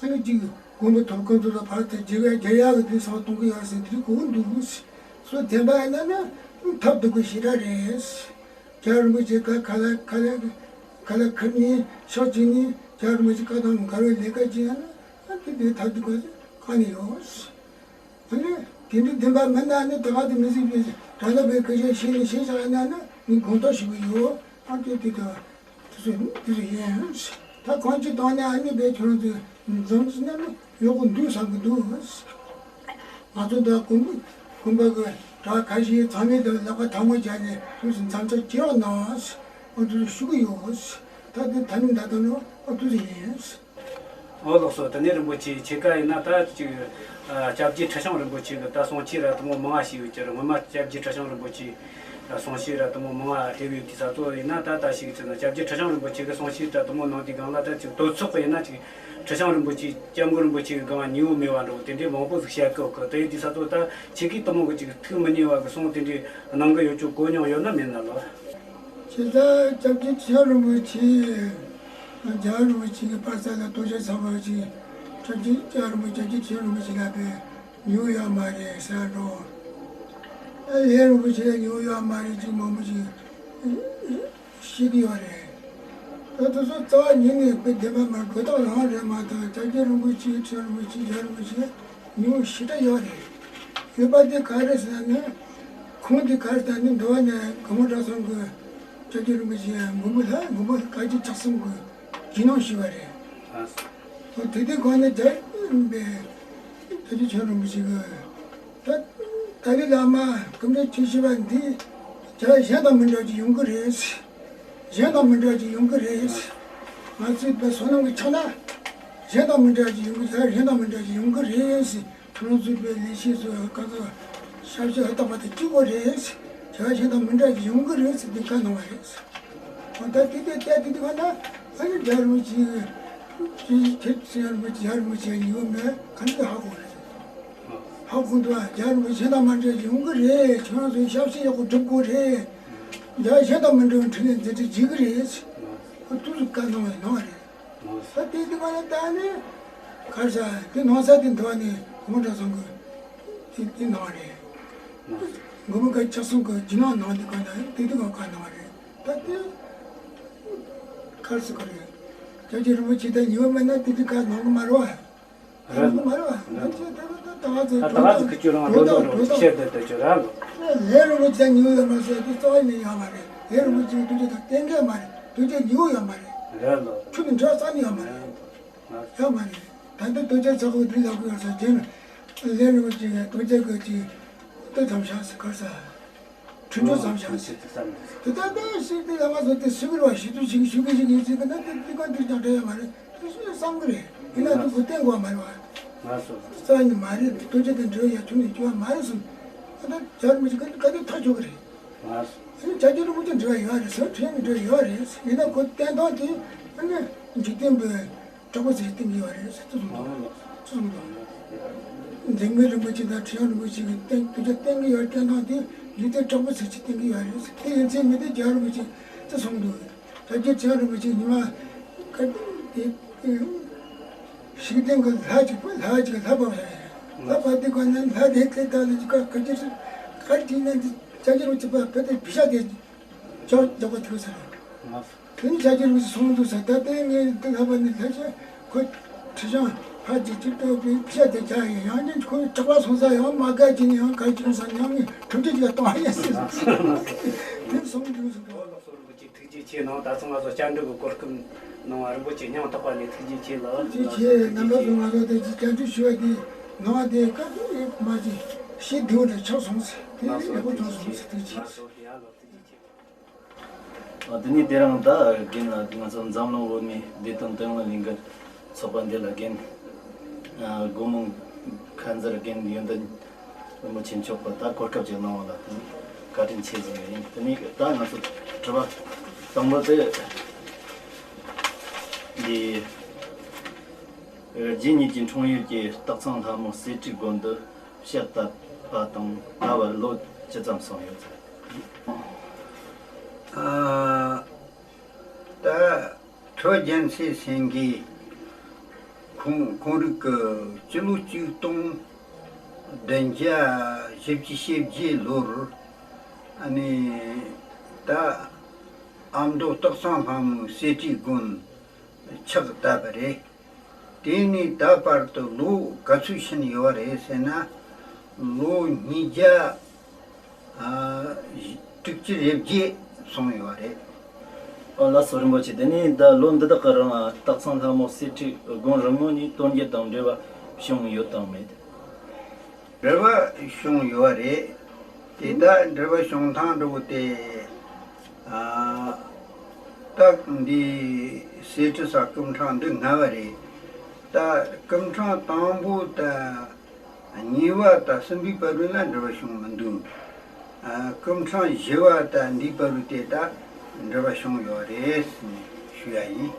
ཨ་ནི་གཅིག་དགོན་པ་ཐོབ་ཁོང་ཚོ་ལ་ཕར་དེ་རྒྱལ་བའི་རྒྱལ་ཡག་གི་དུས་སང་གཏོང་གི་ཡོད་ཟེར་དེ་གོ་གི་འདུག་སོ་བདེན་པ་ཡིན་ན་ནི་ཐབས་སྡུག་གི་ཞེ་དྲག་རེད། རྒྱལ་བ་རིན་པོ་ཆེ་ཁ་ཁ་ལ་ཁ་ལ་ཁ་ལ་ཁུར་ནས་ཕྱག་བྱས་ནས་རྒྱལ་བ་རིན་པོ་ཆེ་བཀའ་དང་འགལ་བའི་ལས་ཀ་བྱས་ན་ཨ་དེ་དེ་ཐབས་སྡུག་ག་ག་ནས་ཡོད། ཨ་ནི་དེ་འདྲའི་བདེན་པ་མིན་ན་ནི་ད་ག་དེ་མི་སྲིད་པའི་དགྲ་ལྷ་བའི་སྐད་ཆ་བཤད་ནས་བཤད་བཞག་ཡིན་ན་ནི་ངས་དགོངས་དག་ཞུ་གི་ཡོད། ཨ་དེ་དེ་དང་། དེ་ཚོ་དེ་ཚོ་ཡིན། ད་གང་ཅི་བཏང་ནས་ཨ་ནི་བས་ཁྱོད་རང་ཚོས་འཛོམས་ཟིན་ན་ནི་ཡག་པོ་འདུག་བསམ་གི་འདུག་ང་ཚོ་ད་དགོན་པ་དགོན་པ་གི་གྲྭ་ཁ་ཤས་ཚང་མས་ད་ལག་པ་ཐལ་མོ་སྦྱར་ནས་དུས་སུ་འཛོམས་ཚར་གྱི་ཡོད་ན། ཨ་དེ་ཚོ་ཞུ་གི་ཡོད། ད་དེ་ད་ནི་ད་ད་ནི་ཨ་དེ་ཚོ་ཡིན། ཨོ་ལགས་སོ། དེ་ནས་རིན་པོ་ཆེ་ཁྱེད་ཀ་ཡིན་ན་ད་ཅིག་ཨ་སྐྱབས་རྗེ་ཁྲི་བྱང་རིན་པོ་ཆེ་གི་ད་གསུང་ཆོས་ར་དུ་མོ་མང་ང་ཞིག་ཡོད་ཀྱི་རེད། སྔོན་མ་སྐྱབས་རྗེ་ཁྲི་བྱང་རིན་པོ་ཆེ་གསུང་ཆོས་ར་དུ་མོ་མང་ང་ལྟེ་བའི་དུས་ས་གཙོ་ཡིན་ན་ད་ད་ཞིག་ཅིག་ན་སྐྱབས་རྗེ་ཁྲི་བྱང་རིན་པོ་ཆེ་གི་གསུང་ཆོས་ར་དུ་མོ་ནང་དུས་སྒང་ལ་ད་ཅིག་དོལ་ཚོགས་གི་ཡིན་ན་ཅིག་ཁྲི་བྱང་རིན་པོ་ཆེ་སྐྱབས་མགོན་རིན་པོ་ཆེ་གི་སྒང་ཉེ་བོ་མེད་པ་འདྲ་བོ་དེ་འདྲའི་མང་པོ་ཟིག་བཤད་གི་ཡོད་གི། དེ་ཡི་དུས་ས་གཙོ་ད་ཁྱེད་ཀྱིས་དུ་མོ་གི་ཅིག་ཐུགས་མི་མཉེས་པ་གི་གསུང་དེ་འདྲའི་གནང་གི་ཡོད་ཅོ་གོ་མྱོང་ཡོད་ན་མེད་ན་ལ། ཁྱེད་ད་སྐྱབས་རྗེ་ཁྲི་བྱང་རིན་པོ་ཆེ། རྒྱལ་བ་རིན་པོ་ཆེ་གི་པར་ས་ལ་དོལ་རྒྱལ་ཚོགས་པ་ཅིག་སྐྱབས་རྗེ་རྒྱལ་བ་རིན་པོ་ཆེ་སྐྱབས་རྗེ་ཁྲི་བྱང་རིན་པོ་ཆེ་ལ་བས་ཉུལ་ཡོད་མ་རེད་ཟེར་འགྲོ། ཨ་ལས་རིན་པོ་ཆེ་ལ་ཉུལ་ཡོད་མ་རེད་ཅིག་མང་པོ་ཅིག་ཤེས་ཀྱི་ཡོད་རེད། ད་དེ་ཚོ་རྩ་བ་ཉིད་ནས་དཔེ་བདེན་པ་མ་རེད། དགོས་ཐག་རང་རེད་མ་གཏོགས་སྐྱབས་རྗེ་རིན་པོ་ཆེ་ཁྲི་བྱང་རིན་པོ་ཆེ་རྒྱལ་བ་རིན་པོ་ཆེ་ཉུང་ཞེ་དྲག་ཡོད་རེད། ཡོད་པ་དེ་ག་རེ་ཟེར་ན་ནི། ཁུངས་དེ་ག་རེ་ཟེར་ན་ནི་འདི་བ་ནས་སྒོ་མོ་གྲྭ་ཚང་གི་སྐྱབས་རྗེ་རིན་པོ་ཆེ་མགོན་པོ་ལྷ་མགོན་པོ་བཀའ་བརྒྱུད་ཆགས་གསུམ་གྱི་རྗེས་གནང་ཞུས་པ་རེད། ཨ་སོ། འོ་དེ་དུས་གོང་ནས་རྒྱལ་བའི་སྐྱབས་རྗེ་ཁྲི་བྱང་རིན་པོ་ཆེ་གི་ད་ཏཱ་ལའི་བླ་མ་སྐུ་ཕྲེང་བཅུ་བཞི་པ་འདི་རྒྱལ་བ་གཞན་དང་མི་འདྲ་ཅིག་ཡོང་གི་རེད། གཞན་དང་མི་འདྲ་ཅིག་ཡོང་གི་རེད། ང་ཚོའི་བོད་བསོད་ནམས་ཀྱི་ཆ་ནས་གཞན་དང་མི་འདྲ་ཅིག་ཡོང་གི་རེད། གཞན་དང་མི་འདྲ་ཅིག་ཡོང་གི་རེད་ཟེར། ཁྱོད་རང་ཚོའི་བོད་ལས་བྱེད་ཚོས་ག་ཚོད་ཞབས་ཞུ་ཧུར་ཐག་པ་དེ་བྱེད་དགོས་རེད། བྱ་བ་གཞན་དང་མི་འདྲ་ཅིག་ཡོང་གི་རེད་ཟེར་དེ་བཀའ་གནང་བ་རེད། ད་དེ་དེ་ལྟ་དེ་དེ་ག་ན་ཨ་ནི་རྒྱལ་བ་རིན་པོ་ཆེ་ཁྱེད་ཚོས་རིན་པོ་ཆེ་རྒྱལ་བ་རིན་པོ་ཆེ་ཡོད་མེད་ག་འདྲ་ཧ་གོ་རེད། ཧ་གོ་འདུག་ཨ། རྒྱལ་བ་རིན་པོ་ཆེ་གཞན་དང་མི་འདྲ་ཅིག་ཡོང་གི་རེད། ཁྱོད་རང་ཚོས་ཞབས་ཞུ་ཡག་པོ་སྒྲུབ་དགོས་རེད། རྒྱལ་བ་གཞན་དང་མི་འདྲ་བའི་འཕྲིན་ལས་མཛད་ཁྲིད་བྱེད་ཀྱི་རེད། ཨ་ཏུ་ཏུ་བཀའ་གནང་བ་གནང་བ་རེད། ད་དེ་དེ་ག་ལ་ད་ནི་གར་ས་དེ་གནང་ས་དེ་འདི་བ་ནི་གོང་ས་ཚང་གི་དེ་དེ་གནང་བ་རེད། མགོན་པོ་བཀའ་ཆགས་གསུམ་གྱི་རྗེས་གནང་གནང་དེ་ག་ད་དེ་དེ་ག་བཀའ་གནང་བ་རེད། ད་དེ་གར་ས་ག་རེད། རྒྱལ་བ་རིན་པོ་ཆེ་ད་ཉི་མ་མེད་ན་དེ་དེ་ག་གནང་གི་མ་རེད་བ། རེད། མ་རེད་བ། ད་ཅི་ད་ད་ད་ང་ཚོ་ད་ད་ག་ཚོད་ཁྱོད་རང་འགྲོ་འགྲོ་འགྲོ་བཤད་བསྡད་བསྡད་ཁྱོད་རང་ལོ། ལས་རིན་པོ་ཆེ་ཉུང་ཡོད་མ་ཟེར་དུས་རྩ་བ་ནས་ཡོད་མ་རེད། ལས་རིན་པོ་ཆེ་ཐུགས་རྗེ་དང་གཏན་འཁེལ་མ་རེད། ཐུགས་རྗེ་ཉུང་ཡོད་མ་རེད། རེད་ལོ། ཁྱོད་ནི་འདྲ་རྩ་ནས་ཡོད་མ་རེད། ཡོད་མ་རེད། ད་ལྟ་ཐུགས་རྗེ་ཚ་ཁུ་དུས་ལ་ཁུ་ཡོད་ས་རྗེས་ལས་རིན་པོ་ཆེ་ཐུགས་རྗེ་གི་ཅིག་ཏུ་ཙམ་བཞག་ཟེར་གར་ས། ཁྲིམས་གཅོད་ཙམ་བཞག་ཟེར། དེ་ལྟར་དེ་ཞིག་དེ་ལ་ང་ཚོ་དེ་སུ་གིར་བ་ཞིག་ཏུ་ཞིག་ཞུ་གི་ཞིག་ཡིན་ཟེར་གི་ན་དེ་དེ་ག་དེ་ཀྱང་འབྲེལ་ཡོད་མ་རེད། དེ་སུ་བསམ་གི་རེད། ཡིན་ན་དེ་ཁོ་བསྟན་དགོས་མ་རེད་བ། ང་སོ། རྩ་ནི་མ་རེད། དེ་ཐུགས་རྗེ་དེ་འབྲེལ་ཡ་ཁྱོད་ནས་སྐྱོ་བ་མ་རེད་གསུངས། ཨ་ད་རྒྱལ་མི་ཞིག་ག་དེ་ཐག་ཆོད་གི་རེད། ང་སོ། ཨ་ནི་བྱ་རྒྱུ་རིན་པོ་ཆེ་འབྲེལ་བ་ཡོད་རེད་ཟེར། ཁྲིམས་ནི་འབྲེལ་ཡོད་རེད། ཡིན་ན་ཁོ་བསྟན་སྟངས་དེ་ཨ་ནི་འཇིག་རྟེན་པའི་དྲག་པོ་ཟེར་སྟོན་གྱི་ཡོད་རེད་ཟེར་དུ་གསུངས་འདུག་དུ་གསུངས་འདུག་འཛིན་མའི་རིན་པོ་ཆེ་དང་ཁྲི་བྱང་རིན་པོ་ཆེ་གི་སྟེང་དུ་ཆ་བསྟན་གྱི་ཡོད་བསྟན་སྟངས་དེ་ལུས་རྟེན་དྲག་པོ་ཟེར་ཅིག་བསྟན་གྱི་ཡོད་རེད་ཟེར། དེ་ཡིན་ཚེ་མི་དེ་རྒྱལ་རིན་པོ་ཆེ་དུ་གསུངས་འདུག་ད་རྒྱལ་ཁྲི་བྱང་རིན་པོ་ཆེ་ཉི་མ་ཀ་དེ་ཤིག་སྟེང་གི་ལྷ་གཅིག་པ་ལྷ་གཅིག་ལྷ་བབས་ཡོད་རེད། ལྷ་བབས་དེ་ག་ནས་ལྷ་དེ་དེ་ལྟ་ལ་ཅིག་ཀ་ཀ་ཅི་ཀ་ཅི་ན་ཅ་ཅི་རུ་ཅི་པ་བེ་དེ་བི་ཤ་དེ་ཅོག་ཅོག་པ་ཐུག་ས་རེད། དེ་ནི་བྱ་རྒྱུ་རུ་སོང་འདུག་ས། ད་ལྟའི་ངས་འདི་ལྷ་པ་ནི་ལྷ་ཆེ་ཁོ་ཁྲི་བྱང་ཕ་གཅིག་གཅིག་ལྟ་བུའི་ཕྱག་དེ་བྱ་ཡིན། ཡང་ཉིན་ཁོའི་གྲགས་པ་སོང་ས་ཡང་མ་དགའ་ཅི་ནི་ཡང་ག་ཅི་ཡོང་ས་ཉང་ངས་ཁྲིམས་གཅོད་ཅིག་གཏོང་ཡ་ཡིན་ཟེར། དེ་སོང་འདུག་ས། ལགས་སོ། རིན་པོ་ཆེ་ཐུགས་རྗེ་ཆེ་གནང་། ད་ཚང་ང་ཚོ་བཅར་འདྲི་གི་གོ་སྐབས་གནང་བ་རིན་པོ་ཆེ་སྙིང་ཐག་པ་ནས་ཐུགས་རྗེ་ཆེ་ལགས། ཐུགས་རྗེ་ཆེ། རྣམ་པ་ཚོ་ང་ཚོ་དེ་བཅར་འདྲི་ཞུ་བ་དེ་གནང་བ་དེ་སྐབས་མ་ཅིག་ཤེས་བདེ་བོ་འདྲ་ཆགས་སོང་ཟེར། དེ་ཡག་པོ་བྱུང་སོང་ཟེར། ཐུགས་རྗེ་ཆེ། ལགས་སོ། ཡ་ལགས། ཐུགས་རྗེ་ཆེ། ཨ། དེ་ནས་དེ་རིང་ད་རྒན་ང་ཚོ་འཛམ་གླིང་བོད་མིའི་བདེ་དོན་བསྟན་ལ་ལས་འགུལ་ཚོགས་པ་འདི་ལ་རྒན། ཨ། སྒོ་མང་ཁ་མཛུལ་རྒན་ཡོན་ཏན་རིན་པོ་ཆེ་མཆོག་གིས་ད་གོ་སྐབས་ཅིག་གནང་བ་ལ་དེ་ནི་བཀའ་དྲིན་ཆེ་ཟེར་ཡ་ཡིན། དེ་ནས་ད་ང་ཚོ་དྲི་བ་དང་པོ་དེ་འདི། རྗེ་ཉིད་ཀྱི་འཁྲུངས་ཡུལ་གྱི་སྟག་ཚང་ལྷ་མོ་གསེར་ཁྲིའི་དགོན་དུ་ཕྱག་བཏབ། པ་དང་ད་བར་ལོ་ཅི་ཙམ་སོང་ཡོད་ཚེ། ཨ། ད་ཁྲོ་རྒྱལ་མཚན་སེང་གེ་ཁོང་ཁོང་རིགས་ཀྱི་སྤྱི་ལོ་གཅིག་སྟོང་བདུན་བརྒྱ་བཞི་བཅུ་ཞེ་བརྒྱད་ལོར་ཨ་ནི་ད་ཨ་མདོ་སྟག་ཚང་ལྷ་མོའི་གསེར་ཁྲིའི་དགོན་ཕྱག་བཏབ་པ་རེད། དེ་ནས་ད་བར་དུ་ལོ་ག་ཚོད་ཕྱིན་ཡོད་རེད་ཟེར་ན། ལོ་ཉིས་བརྒྱ་ཨ་དྲུག་ཅུ་རེ་བརྒྱད་སོང་ཡོད་རེད། ཨོ་ལགས་སོ་རིན་པོ་ཆེ། དེ་ནས་ད་ལོ་འདི་དག་གི་རིང་སྟག་ཚང་ལྷ་མོ་གསེར་ཁྲིའི་དགོན་རིང་མོ་ནས་དོལ་རྒྱལ་དང་འབྲེལ་བ་བྱུང་ཡོད་དམ་མེད། འབྲེལ་བ་བྱུང་ཡོད་རེད། དེ་ད་འབྲེལ་བ་བྱུང་སྟངས་འདྲ་བོ་དེ། ཨ། ད་འདི་གསེར་ཁྲི་ས་སྐུ་འཕྲེང་འདི་ལྔ་བ་རེད། ད་སྐུ་འཕྲེང་དང་པོ་དང་གཉིས་པ་དང་གསུམ་པའི་བར་དུ་ལ་འབྲེལ་བ་བྱུང་མི་འདུག་ཨ། སྐུ་འཕྲེང་བཞི་བ་དང་འདིའི་བར་དུ་དེ་དག་འབྲེལ་བ་བྱུང་ཡོད་རེད་ཟེར་ནས་ཞུ་ཡ་ཡིན།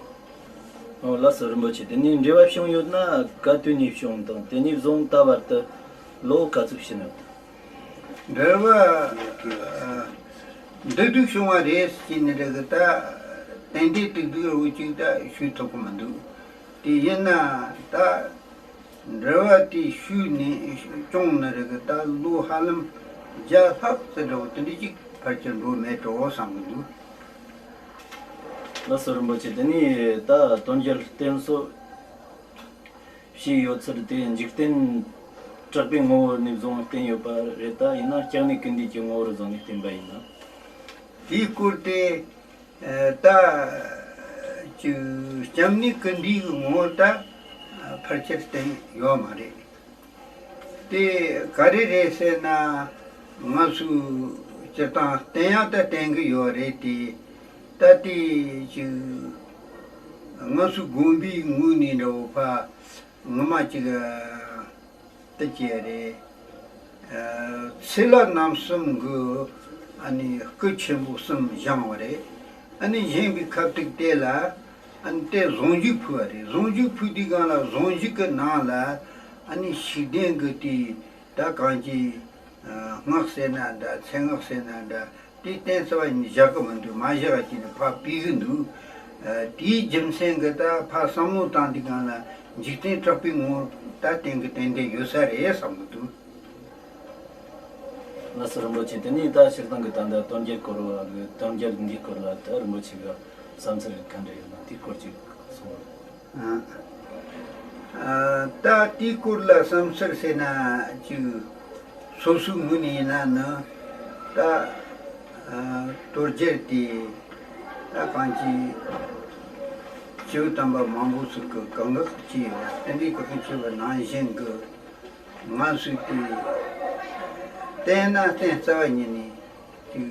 ཨོ་ལགས་སོ་རིན་པོ་ཆེ། དེ་ནས་འབྲེལ་བ་བྱུང་ཡོད་ན་ག་དུས་ནས་བྱུང་དང་དེ་ནས་བཟུང་ད་བར་དུ་ལོ་ག་ཚོད་ཕྱིན་ཡོད། འབྲེལ་བ་འདི་དུས་བྱུང་བ་རེད་ཟེར་ནས་རེད་གི་ད་ཏན་ཏན་ཏིག་ཏིག་རུ་ཅིག་ད་ཞུ་ཐུབ་ཀྱི་མི་འདུག་དེ་ཡིན་ན་ད་འབྲེལ་བ་དེ་ཞུས་ནས་བྱུང་ནི་རེད་གི་ད་ལོ་ཧ་ལམ་བརྒྱ་ལྷག་ཙམ་འདྲ་བོ་དེ་འདྲ་ཅིག་ཕལ་ཆེར་འགྲོ་མེད་འགྲོ་བསམ་གི་འདུག་ལགས་སོ་རིན་པོ་ཆེ། དེ་ནས་ད་དོལ་རྒྱལ་བསྟེན་གསོལ་བྱས་ཡོད་ཚུལ་དེ་འཇིག་རྟེན་དྲེགས་པའི་ངོ་བོ་ནས་བཟུང་བསྟན་ཡོད་པ་རེད། ད་ཡིན་ན་སྐྱབས་གནས་ཀུན་འདུས་ཀྱི་ངོ་བོར་བཟུང་ནས་བསྟན་པ་ཡིན་ན། དེའི་སྐོར་དེ་ད་ཅིག་སྐྱབས་གནས་ཀུན་འདུས་ཀྱི་ངོ་བོ་ད་ཕལ་ཆེར་བསྟན་ཡོད་མ་རེད། དེ་ག་རེ་རེད་ཟེར་ན། ང་ཚོས་སྤྱིར་བཏང་བསྟན་ཡག་ད་བསྟན་གི་ཡོད་རེད་དེ། ད་དེ་ཅིག་ང་ཚོའི་དགོན་པའི་ངོས་ནས་འདྲ་བོ་ཕ་ངོ་མ་ཅིག་ད་ཅི་རེད། ཚེ་ལྷ་རྣམ་གསུམ་གི་ཨ་ནི་སྐུ་ཆེན་པོ་གསུམ་བཞེངས་པ་རེད། ཨ་ནི་བཞེངས་པའི་ཁ་ཐུག་དེ་ལ་ཨ་ནི་དེ་གཟུངས་གཞུག་ཕུལ་བ་རེད། གཟུངས་གཞུག་ཕུལ་དུས་སྒང་ལ་གཟུངས་གཞུག་གི་ནང་ལ་ཨ་ནི་ཤུགས་ལྡན་གི་དེ་ད་གང་ཅི་སྔགས་ཟེར་ན་འདྲ། མཚན་སྔགས་ཟེར་ན་འདྲ། དེ་བསྟན་རྩ་བ་ཉིད་བཞག་གི་མི་འདུག་མ་བཞག་པ་ཅིག་ནས་ཕར་ཕུལ་གི་འདུག་ཨ། དེའི་རྒྱུ་མཚན་གྱིས་ད་ཕར་བསམ་བློ་བཏང་དུས་སྒང་ལ་འཇིག་རྟེན་དྲེགས་པའི་ངོ་བོ་ད་བསྟན་གི་ཏན་ཏན་ཡོད་ས་རེད་བསམ་གི་འདུག་ལགས་སོ་རིན་པོ་ཆེ། དེ་ནས་ད་སྤྱིར་བཏང་གི་ད་ལྟ་དོལ་རྒྱལ་སྐོར་བ་གི་དོལ་རྒྱལ་འདིའི་སྐོར་ལ་ད་རིན་པོ་ཆེ་གི་བསམ་ཚུལ་ག་འདྲ་ཡོད་ན་དེའི་སྐོར་ཅིག་གསུངས་རོགས། ཨ། ད་དེའི་སྐོར་ལ་བསམ་ཚུལ་ཟེར་ན་ཅིག་སོ་སོའི་ངོས་ནས་ཡིན་ན་ནི་ད་ཨ་དོལ་རྒྱལ་དེ་ད་གང་ཅི་སྐྱེས་བུ་དམ་པ་མང་པོ་ཟིག་གི་གང་ག་ཅིག་ཡོད་པ་དེ་འདྲའི་གི་ཁུངས་ཆེ་བ་ནང་བཞིན་གི་ང་ཚོས་དེ་བསྟན་ན་བསྟན་རྩ་བ་ཉིད་ནས། ཅིག་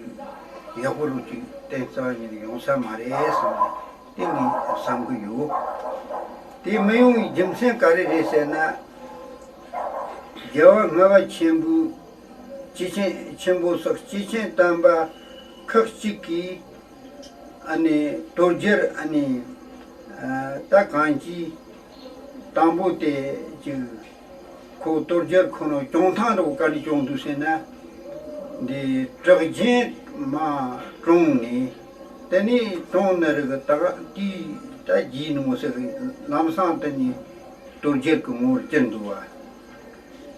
ཡག་པོ་རུ་ཅིག་བསྟན་རྩ་བ་ཉིད་ནས་ཡོང་ས་མ་རེད་བསམ་ནས་དེ་ངས་བསམ་གི་ཡོད། དེ་མི་ཡོང་བའི་རྒྱུ་མཚན་ག་རེ་རེད་ཟེར་ན། རྒྱལ་བ་ལྔ་པ་ཆེན་པོའི་སྐྱེས་ཆེན་ཆེན་པོ་སོགས་སྐྱེས་ཆེན་དམ་པ་ཁག་ཅིག་གིས་ཨ་ནི་དོལ་རྒྱལ་ཨ་ནི་ད་གང་ཅི། དང་པོ་དེ་ཅིག་ཁོ་དོལ་རྒྱལ་ཁོ་རང་སྐྱོང་ཐངས་འདྲ་བོ་ག་འདྲ་སྐྱོང་འདུག་ཟེར་ན། འདི་གྲགས་ཅན་མ་དྲངས་ནས་དེ་ནས་དྲངས་ནི་རེད་གི་ད་དེའི་ད་རྗེས་ནི་མོ་ཟེར་གི་ལམ་སང་དེ་ནས་དོལ་རྒྱལ་གི་ངོ་བོར་གྱུར་འདུག་བ།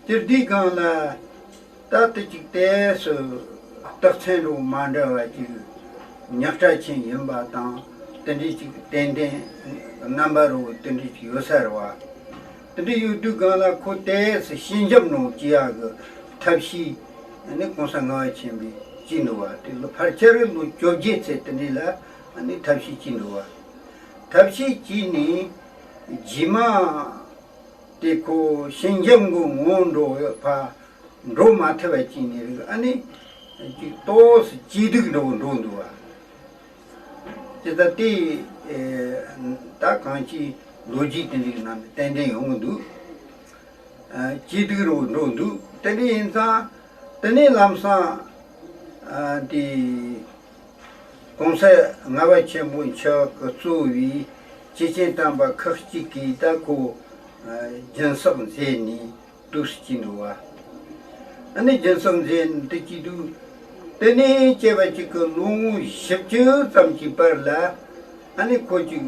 སྤྱིར་དེའི་སྒང་ལ། ད་ལྟ་ཅིག་ཏོག་ཙམ་རྟགས་མཚན་རུ་མ་འདྲ་བ་ཅིག་ཉག་ཕྲ་ཅན་ཡིན་པ་དང་དེ་འདྲའི་ཅིག་ཏན་ཏན་རྣམ་པ་རུ་དེ་འདྲའི་ཅིག་ཡོད་ས་རེད་བ། དེ་འདྲ་ཡོད་དུས་སྒང་ལ་ཁོ་ཏོག་ཙམ་ཤེས་འཇམ་རུ་བྱེད་ཡག་གི་ཐབས་ཤེས་ནི་གོང་ས་ལྔ་པ་ཆེན་པོས་བྱས་འདུག་བ། དེ་ལོ་ཕལ་ཆེར་ལོ་བཅོ་བརྒྱད་ཚེ་དེ་འདྲའི་ལ་ནི་ཐབས་ཤེས་བྱས་འདུག་བ། ཐབས་ཤེས་བྱས་ནས་རྗེས་མ། དེ་ཁོ་ཤེས་འཇམ་གྱི་ངོ་བོ་འགྲོ་ཡོད་ཕ། འགྲོ་མ་ཐུབ་པ་ཅིག་ནས་རིག་ཨ་ནི། ཅིག་ཏོག་ཙམ་སྐྱིད་སྡུག་འགྲོ་འགྲོ་འདུག་བ། དེ་ལྟ་སྟེ། ད་གང་ཅི་ལོ་རྒྱུས་དེ་འདྲའི་ནང་ནས་ཏན་ཏན་ཡོང་གི་འདུག་སྐྱིད་སྡུག་རུ་འགྲོ་འདུག་དེ་འདྲ་ཡིན་ཙང་དེ་ནས་ལམ་སང་། དེ། གོང་ས་ལྔ་པ་ཆེན་པོ་མཆོག་གིས་གཙོས་པའི་སྐྱེས་ཆེན་དམ་པ་ཁག་ཅིག་གིས་ད་ཁོ་སྦྱིན་སྲེག་མཛད་ནས་དུས་སུ་བྱིན་འདུག་བ། ཨ་ནི་སྦྱིན་སྲེག་མཛད་དེ་སྐྱིད་སྡུག་དེ་ནས་སྐྱེས་པ་གཅིག་གི་ལོ་ངོ་བཞི་བཅུ་ཙམ་གྱི་བར་ལ་ཨ་ནི་ཁོ་ཅིག་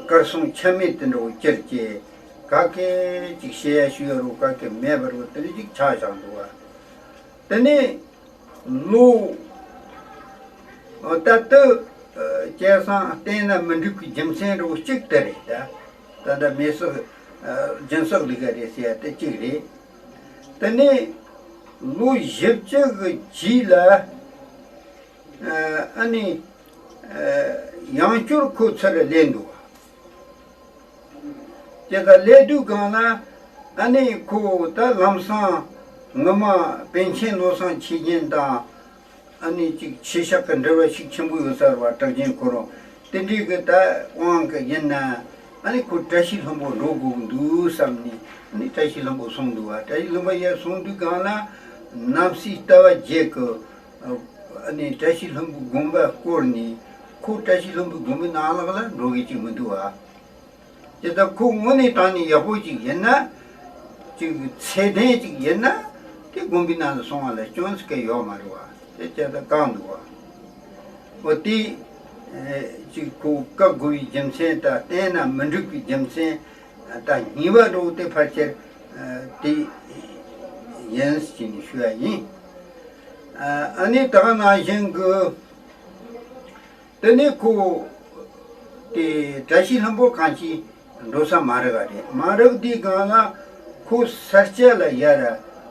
གར་སོང་ཆ་མེད་དེ་འདྲ་བོ་གྱུར་ཅེས་ག་གེ་ཅིག་བཤད་ཡ་ཞུ་ཡ་རུ་ག་གེ་མེད་པ་རུ་དེ་འདྲ་ཅིག་ཆགས་བཞག་འདུག་བ། དེ་ནས་ལོ་ད་ལྟ་སྐལ་བཟང་བསྟེན་ན་མི་འགྲིག་པའི་རྒྱུ་མཚན་འདྲ་བོ་གཅིག་དེ་རེད་ད། ད་ལྟ་མེ་སྲེག་སྦྱིན་སྲེག་ལུགས་རེད་ཟེར་ཡ་དེ་གཅིག་རེད། དེ་ནས་ལོ་བཞི་བཅུ་གི་རྗེས་ལ་ཨ་ནི་ཡང་བསྐྱར་ཁོ་ཚུར་སླེབས་འདུག་བ། དེ་ལྟར་སླེབས་དུས་སྒང་ལ་ཨ་ནི་ཁོ་ད་ལམ་སང་ངོ་མ་པཎ་ཆེན་བློ་བཟང་ཆོས་རྒྱན་དང་ཨ་ནི་ཅིག་ཆོས་ཕྱོགས་ཀྱི་འབྲེལ་བ་ཤུགས་ཆེན་པོ་ཡོད་ས་རེད་བ། གྲགས་ཅན་ཁོ་རང་དེ་འདྲའི་གི་ད་དབང་གི་ཡིན་ན་ཨ་ནི་ཁོ་བཀྲ་ཤིས་ལྷུན་པོ་འགྲོ་དགོས་ཀྱི་འདུག་བསམ་ནས་ཨ་ནི་བཀྲ་ཤིས་ལྷུན་པོ་སོང་འདུག་བ། བཀྲ་ཤིས་ལྷུན་པོ་ཡར་སོང་དུས་སྒང་ལ་གནམ་སའི་ལྟ་བ་བརྒྱད་ཀྱི་ཨ་ནི་བཀྲ་ཤིས་ལྷུན་པོའི་དགོན་པ་བསྐོར་ནས་ཁོ་བཀྲ་ཤིས་ལྷུན་པོའི་དགོན་པའི་ནང་ལོགས་ལ་འགྲོ་གི་ཅིག་མི་འདུག་བ། དེ་ལྟར་ཁོ་དངོས་གནས་དྲང་གནས་ཡག་པོ་ཅིག་ཡིན་ན། ཅིག་ཚད་ལྡན་ཅིག་ཡིན་ན། དེ་དགོན་པའི་ནང་ལ་སོང་བ་ལ་སྐྱོན་ཟེར་མཁན་ཡོད་མ་རེད་བ། དེ་བྱས་ཙང་བཀག་འདུག་བ། འོ་དེ་ཅིག་ཁོ་བཀག་དགོས་པའི་རྒྱུ་མཚན་དང་བསྟེན་ན་མི་འགྲིག་པའི་རྒྱུ་མཚན་ད་གཉིས་པ་འདྲ་བོ་དེ་ཕལ་ཆེར་དེ་ཡིན་ཟེར་ནས་ཞུ་ཡ་ཡིན། ཨ་ནི་ད་ག་ནང་བཞིན་གྱི། དེ་ནས་ཁོ་དེ་བཀྲ་ཤིས་ལྷུན་པོ་གང་ཅི་འགྲོ་ས་མ་རག་པ་རེད། མ་རག་དུས་སྒང་ལ་ཁོ་ས་སྐྱ་ལ་ཡར་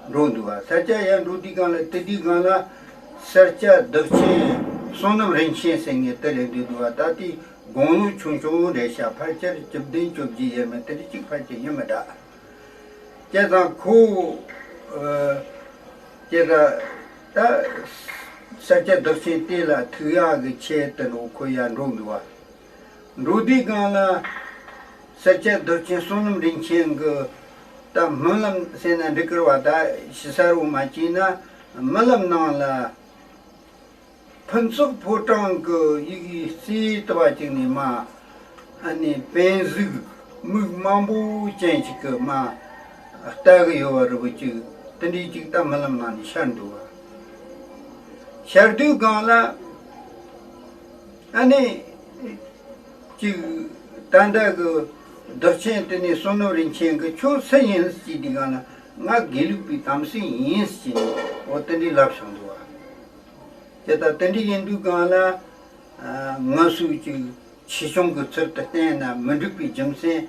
འགྲོ་འདུག་བ། ས་སྐྱ་ཡར་འགྲོ་དུས་སྒང་ལ་དེ་དུས་སྒང་ལ་ས་སྐྱ་བདག་ཆེན་བསོད་ནམས་རིན་ཆེན་ཟེར་མཁན་དེ་རེད་འདུག་བ། ད་དེ་དགུང་ལོ་ཆུང་ཆུང་རེད་ཤག་ཕལ་ཆེར་བཅུ་བདུན་བཅོ་བརྒྱད་ཡས་མས་དེ་འདྲ་གཅིག་ཕལ་ཆེར་ཡིན་མི་འདྲ། བྱས་ཙང་ཁོ། ཨ། བྱས་ཙང་ད་ས་སྐྱ་བདག་ཆེན་དེ་ལ་ཐུག་ཡག་གི་ཆེད་དུ་འགྲོ་ཁོ་ཡར་འགྲོ་འདུག་བ། འགྲོ་དུས་སྒང་ལ་ས་སྐྱ་བདག་ཆེན་བསོད་ནམས་རིན་ཆེན་གྱི་ད་སྨོན་ལམ་ཟེར་ན་འགྲིག་གི་རེད་བ། ད་ཞེ་ས་རུ་མ་བྱས་ན་སྨོན་ལམ་ནང་ལ། ཕུན་ཚོགས་ཕོ་བྲང་གི་ཡི་གེ་རྩིས་ལྟ་བ་ཅིག་ནས་མ། ཨ་ནི་པད་གཟུགས་མིག་མང་པོ་ཅན་ཅིག་གི་མ། ལྟ་གི་ཡོད་པ་རེད་པ་ཅིག་དེ་འདྲའི་ཅིག་ད་རྨི་ལམ་ནང་ནས་ཤར་འདུག་བ། ཤར་དུས་སྒང་ལ། ཨ་ནི། ཅིག་ད་ལྟ་གི་བདག་ཆེན་དེ་ནས་བསོད་ནམས་རིན་ཆེན་གྱིས་ཁྱོད་སུ་ཡིན་ཟེར་དུས་སྒང་ལ་ང་དགེ་ལུགས་པའི་དམ་སྲི་ཡིན་ཟེར་ནས་འོ་དེ་འདྲའི་ལབ་བྱུང་འདུག་བ། དེ་ལྟར་དེ་འདྲ་ཡིན་དུས་སྒང་ལ། ཨ། ང་ཚོས་ཅིག་ཆེ་ཆུང་གི་ཚུལ་དུ་བསྟེན་ན་མི་འགྲིག་པའི་རྒྱུ་མཚན་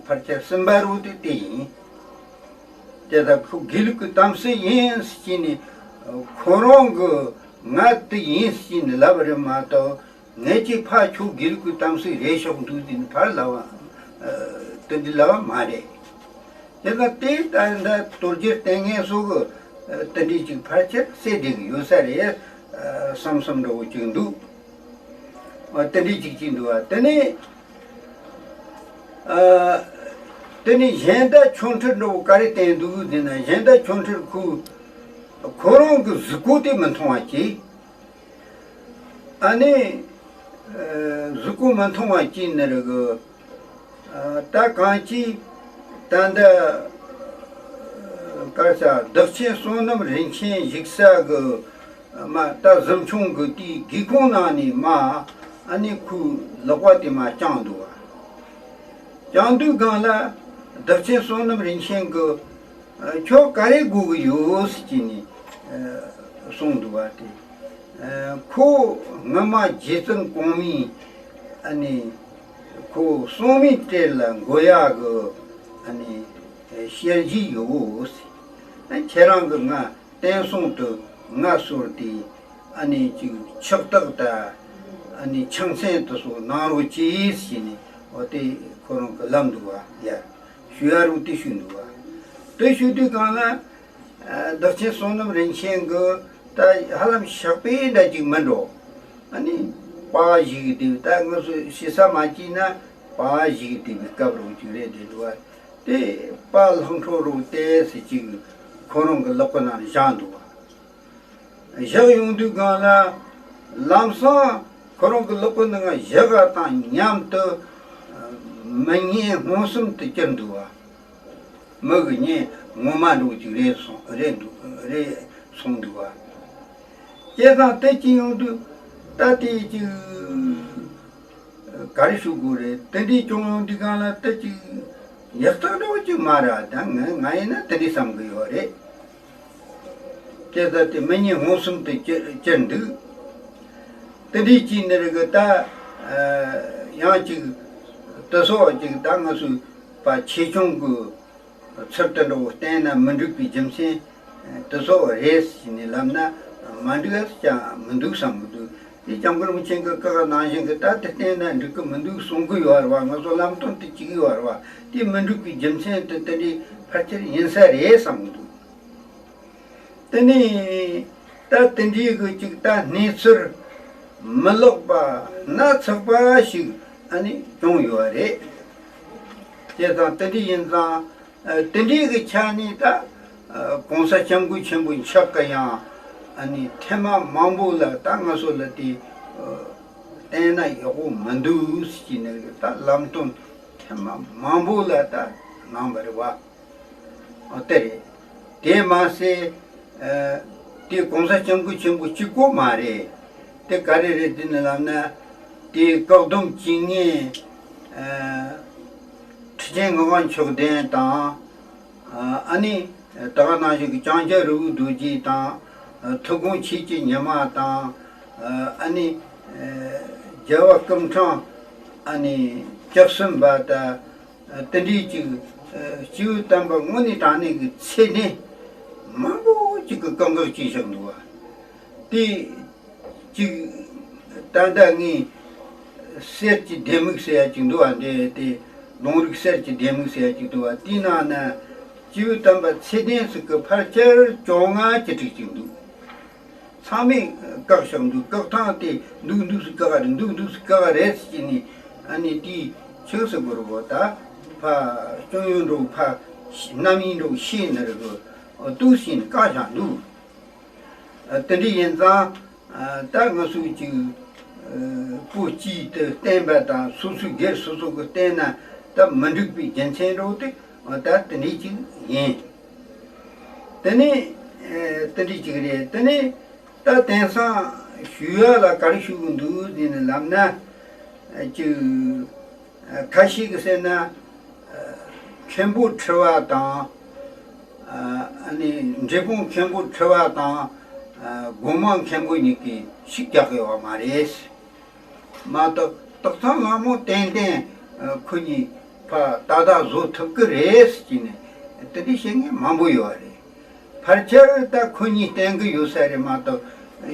ཕལ་ཆེར་གསུམ་པ་རུ་དེ་དེ་ཡིན། དེ་ལྟར་ཁོ་དགེ་ལུགས་ཀྱི་དམ་སྲི་ཡིན་ཟེར་ནས་ཁོ་རང་གི་ང་དེ་ཡིན་ཟེར་ནས་ལབ་པ་རེད་མ་གཏོགས་ངས་ཅིག་ཕ་ཁྱོད་དགེ་ལུགས་ཀྱི་དམ་སྲི་རེད་ཤོག་འདུག་ཟེར་ནས་ཕར་ལབ་པ། དེ་འདྲ་ལབ་པ་མ་རེད། དེ་ལ་དེ་ལྟར་ད་དོལ་རྒྱལ་བསྟེན་མཁན་སོགས་ཀྱི་དེ་འདྲའི་ཅིག་ཕལ་ཆེར་གསལ་བསྡད་ཀྱི་ཡོད་ས་རེད་བསམ་བསམ་འདྲ་བོ་ཅིག་འདུག་དེ་འདྲའི་ཅིག་ཅིག་འདུག་བ། དེ་ནས་དེ་ནས་གཞན་དག་ཆོ་འཕྲུལ་འདྲ་བོ་ག་རེ་བསྟན་འདུག་ཟེར་ན། གཞན་དག་ཆོ་འཕྲུལ་ཁོ་ཁོ་རང་གི་གཟུགས་པོ་དེ་མི་མཐོང་བ་གྱིས། ཨ་ནི། ཨ། གཟུགས་པོ་མ་མཐོང་བ་ཅིག་ནི་རེད་གི། ཨ། ད་གང་ཅི། ད་འདི། ག་རེ་ཟེར། བདག་ཆེན་བསོད་ནམས་རིན་ཆེན་བཞུགས་ས་གི། མ་ད་གཟིམ་ཆུང་གི་དེའི་སྒེའུ་ཁུང་ནང་ནས་མ། ཨ་ནི་ཁོའི་ལག་པ་དེ་མ་བརྐྱངས་འདུག་བ། བརྐྱངས་དུས་སྒང་ལ། བདག་ཆེན་བསོད་ནམས་རིན་ཆེན་གྱིས། ཨ། ཁྱོད་ག་རེ་དགོས་ཀྱི་ཡོད་ཟེར་ནས། ཨ། གསུངས་འདུག་བ་དེ། ཨ། ཁོ་སྔ་མ་རྗེ་བཙུན་གོང་མའི། ཨ་ནི། ཁོ་སྲུང་མའི་གྲལ་ལ་འགོད་ཡག་གི། ཨ་ནི། ཨ། ཞལ་བཞེས་ཡོད་ཟེར། ཨ། ཁྱེད་རང་གིས་ང་བསྟན་སྲུང་དུ་མངའ་གསོལ་ཏེ། ཨ་ནི་ཅིག་ཕྱག་རྟགས་དང་། ཨ་ནི་ཕྱག་མཚན་དེ་ཚོ་གནང་རོགས་གྱིས་ཟེར་ནས་འོ་དེ་ཁོ་རང་གིས་ལབ་འདུག་བ། ཡ། ཞུ་ཡ་རུ་དེ་ཞུས་འདུག་བ། དེ་ཞུ་དུས་སྒང་ལ། ཨ། བདག་ཆེན་བསོད་ནམས་རིན་ཆེན་གྱིས་ད་ཧ་ལམ་ཞགས་པའི་འདྲ་ཅིག་མིན་འགྲོ། ཨ་ནི་པ་ཞིག་དེ་ད་ང་ཚོ་ཞེ་ས་མ་བྱས་ན་པ་ཞིག་དེ་བའི་སྐབས་རུ་ཅིག་རེད་དེ་འདུག་བ། དེ་པ་ལྷག་འཕྲོ་རུ་ཏོག་ཙམ་ཅིག་ཁོ་རང་གི་ལག་པ་ནང་བཞག་འདུག་བ། བཞག་ཡོང་དུས་སྒང་ལ། ལམ་སང་ཁོ་རང་གི་ལག་པ་ནང་བཞག་པ་དང་མཉམ་དུ། མི་ངན་མངོན་སུམ་དུ་གྱུར་འདུག་བ། མི་གི་ངན་ངོ་མ་འདྲ་བོ་ཅིག་རེད་སོང་རེད་འདུག་རེད་གསུངས་འདུག་བ། བྱས་ཙང་དེ་ཅི་ཡོང་དུས་ད་དེ་ཅིག་ག་རེ་ཞུ་དགོས་རེད། དེ་འདྲའི་བྱུང་ཡོང་དུས་སྒང་ལ་དེ་ཅིག་ཡག་ཐག་འགྲོ་གི་ཅིག་མ་རེད། ད་ང་ང་ཡིན་ན་དེ་འདྲའི་བསམ་གི་ཡོད་རེད། བྱས་ཙང་དེ་མི་གཉིས་མངོན་སུམ་དུ་གྱུར་གྱུར་འདུག་དེ་འདྲའི་ཅིག་ནི་རེད་གི། ད་ཡང་ཅིག་དེ་སོགས་ཅིག་ད་ང་ཚོས་པ་ཆེ་ཆུང་གི་ཚུལ་དུ་འགྲོ་བསྟན་ན་མི་འགྲིག་པའི་རྒྱུ་མཚན་དེ་ཚོ་རེད་ཟེར་ནས་ལབ་ན་མ་འགྲིག་ཡ་ཅང་མི་འདུག་བསམ་གི་འདུག་དེ་སྐྱབས་མགོན་རིན་པོ་ཆེ་གི་བཀའ་ནང་བཞིན་གི་ད་དེ་བསྟན་ན་འགྲིག་གི་མི་འདུག་གསུང་གི་ཡོད་རེད་བ། ང་ཚོ་ལམ་སྟོན་དེ་བྱེད་ཀྱི་ཡོད་རེད་བ། དེ་མི་འགྲིག་པའི་རྒྱུ་མཚན་དེ་དེ་འདྲའི་ཕལ་ཆེར་ཡིན་ས་རེད་བསམ་གི་འདུག་དེ་ནས་ད་དེ་འདྲའི་གི་ཅིག་ད་གནས་ཚུལ་མི་ལེགས་པ་སྣ་ཚོགས་པ་ཞིག་ཨ་ནི་བྱུང་ཡོད་རེད། བྱས་ཙང་དེ་འདྲ་ཡིན་ཙང་ཨ་དེ་འདྲའི་གི་ཆ་ནས་ད་ཨ་གོང་ས་སྐྱབས་མགོན་ཆེན་པོ་མཆོག་གི་ཡང་ཨ་ནི་ཐེངས་མ་མང་པོ་ལ་ད་ང་ཚོ་ལ་དེ་ཨ་བསྟན་ན་ཡག་པོ་མི་འདུག་ཟེར་ནས་ད་ལམ་སྟོན་ཐེངས་མ་མང་པོ་ལ་ད་གནང་བ་རེད་བ། ཨོ་དེ་རེད། དེ་མ་ཟད། ཨ་དེ་གོང་ས་སྐྱབས་མགོན་ཆེན་པོ་གཅིག་པོ་མ་རེད། དེ་ག་རེ་རེད་དེ་ནི་ལབ་ན། དེ་བཀག་སྡོམ་བྱེད་མཁན་ཨ་ཁྲི་ཆེན་ངག་དབང་མཆོག་ལྡན་དང་། ཨ་ཨ་ནི་ད་ག་ནང་བཞིན་གྱི་ལྕང་སྐྱ་རི་བོ་རྡོ་རྗེ་དང་། ཨ་ཐུགས་དགོངས་ཆོས་ཀྱི་ཉི་མ་དང་། ཨ་ཨ་ནི་ཨ་རྒྱལ་བ་སྐུ་ཕྲེང་ཨ་ནི་བཅུ་གསུམ་པ་དང་། དེ་འདྲའི་ཅིག་སྐྱེས་བུ་དམ་པ་དངོས་གནས་དྲང་གནས་ཀྱི་ཚད་ལྡན་མང་པོ་ཅིག་གིས་བཀག་འགོག་བྱས་བཞག་འདུག་བ། དེ་ཅིག་ད་ལྟ་ངས་གསེར་གྱི་ལྡེ་མིག་ཟེར་ཡ་ཅིག་འདུག་བ། འདི་དེ་ལུང་རིགས་གསེར་གྱི་ལྡེ་མིག་ཟེར་ཡ་ཅིག་འདུག་བ། དེའི་ནང་ན་སྐྱེས་བུ་དམ་པ་ཚད་ལྡན་ཟིག་གི་ཕལ་ཆེར་བཅོ་ལྔ་ཅིག་བྲིས་ཅིག་འདུག་ཚང་མས་བཀག་བཞག་འདུག་བཀག་སྟངས་དེ་འདུག་འདུག་སེ་བཀག་རེད། འདུག་འདུག་སེ་བཀག་རེད་ཟེར་ནས་ཨ་ནི་དེའི་ཆོས་སུ་གོ་རུ་གོ་ད་ཕ་སྐྱོན་ཡོན་འགྲོ་ཕ་རྣམ་གཡེང་འགྲོ་ཤེས་ནི་རེད་གོ། འདུག་ཟེར་ནས་བཀག་བཞག་འདུག་དེ་འདྲ་ཡིན་ཙང་ད་ང་ཚོས་ཅིག་བོད་སྤྱིའི་དུ་བསྟན་པ་དང་སོ་སོའི་སྒེར་སོ་སོ་གི་བསྟན་ན་ད་མི་འགྲིག་པའི་རྒྱུ་མཚན་འགྲོ་དེ་ད་དེ་འདྲ་ཅིག་ཡིན། དེ་ནས་ཨེ་དེ་འདྲ་ཅིག་རེད། དེ་ནས་ད་དེང་སང་ཞུ་ཡ་ལ་ག་རེ་ཞུ་གི་འདུག་ཟེར་ནས་ལབ་ན། ཨེ་ཅིག་ཨེ་ཁ་ཤས་ཀྱིས་ཟེར་ན་ཨེ་མཁན་པོ་ཁྲི་པ་དང་། ཨ་ཨ་ནི་འབྲས་སྤུངས་མཁན་པོ་ཁྲི་པ་དང་། ཨ་སྒོ་མང་མཁན་པོ་གཉིས་ཀྱིས་ཤིག་རྒྱག་གི་ཡོད་མ་རེད། མ་གཏོགས་སྟག་ཚང་ལྷ་མོ་ཏན་ཏན་ཨ་ཁོ་གཉིས་ཕ་ཏག་ཏག་བཟོ་ཐུབ་ཀྱི་རེད་ཟེར་ནས་དེ་འདྲའི་བཤད་མཁན་མང་པོ་ཡོད་རེད། ཕལ་ཆེར་ད་ཁོ་གཉིས་བསྟན་གྱི་ཡོད་ས་རེད་མ་གཏོགས་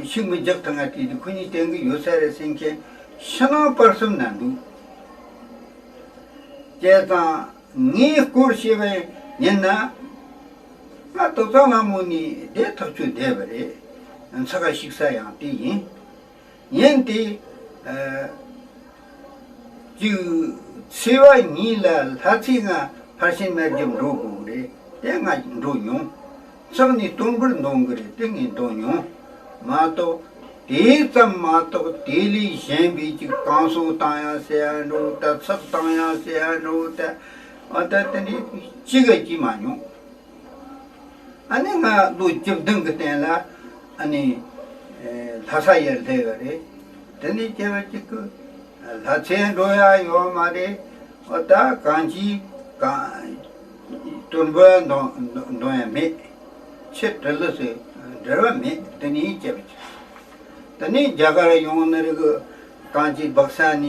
ཤིག་མི་རྒྱག་ཐུབ་ང་དེ་དུས་ཁོ་གཉིས་བསྟན་གྱི་ཡོད་ས་རེད་ཟེར་མཁན་ཕྱི་ནང་བར་གསུམ་ན་འདུག་བྱས་ཙང་ངས་སྐོར་བཤད་པ་ཡིན་ན། ང་སྟག་ཚང་ལྷ་མོ་ནས་བསྡད་ཐག་ཆོད་བསྡད་པ་རེད། འཚོ་ག་ཞིག་ས་ཡང་དེ་ཡིན། ཡིན་ཏེ། ཨ་གཅིག་ཚེས་པ་གཉིས་ལ་ལྷ་རྩེ་ང་ཕར་ཕྱིན་མར་རྒྱབ་འགྲོ་དགོས་རེད། དེ་ང་འགྲོ་མྱོང་། ཚང་ནས་སྟོན་པར་འདོན་གི་རེད། དེ་ངས་འདོན་མྱོང་། མ་གཏོགས་དེ་ཙམ་མ་གཏོགས་དེ་ལས་གཞན་པའི་ཅིག་བསྐང་གསོ་བཏང་ཡ་ཟེར་ཡ་འགྲོ་ད་ཚགས་བཏང་ཡ་ཟེར་ཡ་འགྲོ་ད། ཨ་ད་དེ་འདྲའི་གཅིག་ག་གཅིག་མ་མྱོང་། ཨ་ནི་ང་ལོ་བཅུ་བདུན་གི་སྟེང་ལ་ཨ་ནི་ཨེ་ལྷ་ས་ཡར་སླེབས་པ་རེད། དེ་ནས་སྐྱེ་བ་གཅིག་གི་ལྷ་ཚན་འགྲོ་ཡ་ཡོད་མ་རེད། འོ་ད་གང་ཅི་གང་སྟོན་པ་འདོན་འདོན་ཡ་མེད། ཆེ་དྲི་ལི་སི་འབྲེལ་བ་མེད། དེ་ནས་སྐྱེ་བ་གཅིག་དེ་ནས་རྒྱ་གར་ཡོང་ནི་རིགས་གང་ཅི་སྦག་ས་ནས་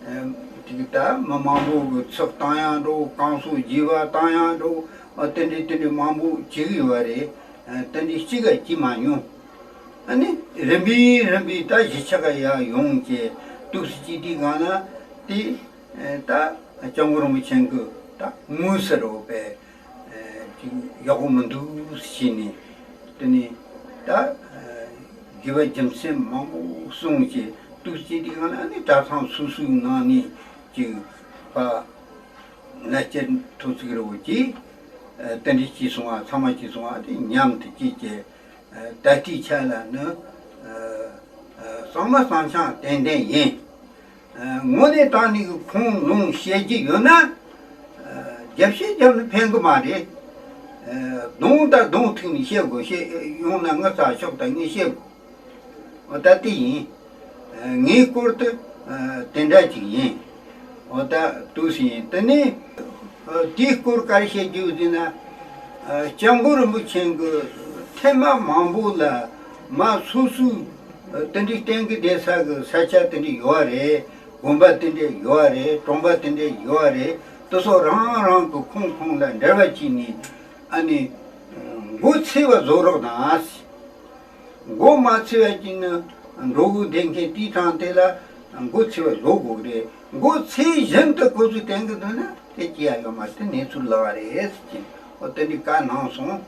ཨེ་དེ་གི་ད་མི་མང་པོ་གི་ཚགས་བཏང་ཡ་འགྲོ་བསྐང་གསོ་བགྱིས་པ་བཏང་ཡ་འགྲོ། ཨ་དེ་འདྲའི་དེ་འདྲའི་མང་པོ་བྱེད་ཀྱི་ཡོད་རེད། ཨ་དེ་འདྲའི་གཅིག་ག་གཅིག་མ་མྱོང་། ཨ་ནི་རིམ་པས་རིམ་པས་ད་གཞིས་ཆགས་ཀ་ཡར་ཡོང་བྱས་འདུག་སེ་བྱས་དུས་སྒང་ལ་དེ་ཨ་ད་སྐྱབས་མགོན་རིན་པོ་ཆེ་གི་ད་དངོས་སུ་རོགས་པས་ཨ་ཅིག་ཡག་པོ་མི་འདུག་ཟེར་ནས་དེ་ནས་ད་ཨ་དགེ་བ་རྒྱུ་མཚན་མང་པོ་གསུངས་བྱས་འདུག་སེ་བྱས་དུས་སྒང་ལ་ཨ་ནི་གྲྭ་ཚང་སོ་སོའི་ནང་ནས་ཅིག་ཕ་ན་སྤྱིར་ཐོ་ཚིག་རི་བོ་གིས་ཨ་དེ་འདྲ་གྱིས་སོང་བ་ཚང་མ་གྱིས་སོང་བ་དེ་མཉམ་དུ་གྱིས་ཀྱི་ཨ་ད་ལྟའི་ཆ་ལ་ནི་ཨ་ཨ་གཙང་མ་གཙང་རྐྱང་ཏན་ཏན་ཡིན། ཨ་དངོས་གནས་དྲང་གནས་ཀྱི་ཁུངས་ལུང་བཤད་ཀྱི་ཡོད་ན་ཨ་རྒྱབ་བཤད་བརྒྱབ་ན་ཕན་གི་མ་རེད། གདོང་དང་གདོང་ཐུག་ནས་བཤད་དགོས། བཤད་ཡོང་ན་ངའི་ཚབ་ཤོག་དང་ངས་བཤད་དགོས། འོ་ད་དེ་ཡིན། ངའི་སྐོར་དུ་དེ་འདྲ་ཅིག་ཡིན། འོ་ད་དུས་སུ་ཡིན། དེ་ནས་དེའི་སྐོར་ག་རེ་བཤད་རྒྱུ་ཟེར་ན། སྐྱབས་མགོན་རིན་པོ་ཆེ་གི་ཐེངས་མ་མང་པོ་ལ་མ་སོ་སོའི་དེ་འདྲའི་བསྟེན་གི་བསྡད་ས་གི་ས་ཆ་དེ་འདྲ་ཡོད་རེད། དགོན་པ་དེ་འདྲ་ཡོད་རེད། གྲོང་པ་དེ་འདྲ་ཡོད་རེད། དེ་ཚོ་རང་རང་གི་ཁོངས་ཁོངས་ལ་འབྲེལ་བ་བྱས་ནས་ཨ་ནི་མགོ་ཚོས་པ་བཟོ་རོགས་གནང་། མགོ་མ་ཚོས་པ་ཅིག་ནི་འགྲོ་དགོས་བསྡད་མཁན་དེའི་གྲངས་དེ་ལ་མགོ་ཚོས་པ་བཟོ་དགོས་རེད། མགོ་ཚོས་བཞིན་དུ་ཁོ་ཚོས་བསྟེན་གི་འདུག་ན་དེ་ཅི་ཡང་ཡོད་མ་རེད། དེ་གནས་ཚུལ་ལགས་རེད་ཟེར་གྱིན། འོ་དེ་འདྲའི་བཀའ་གནང་སོང་།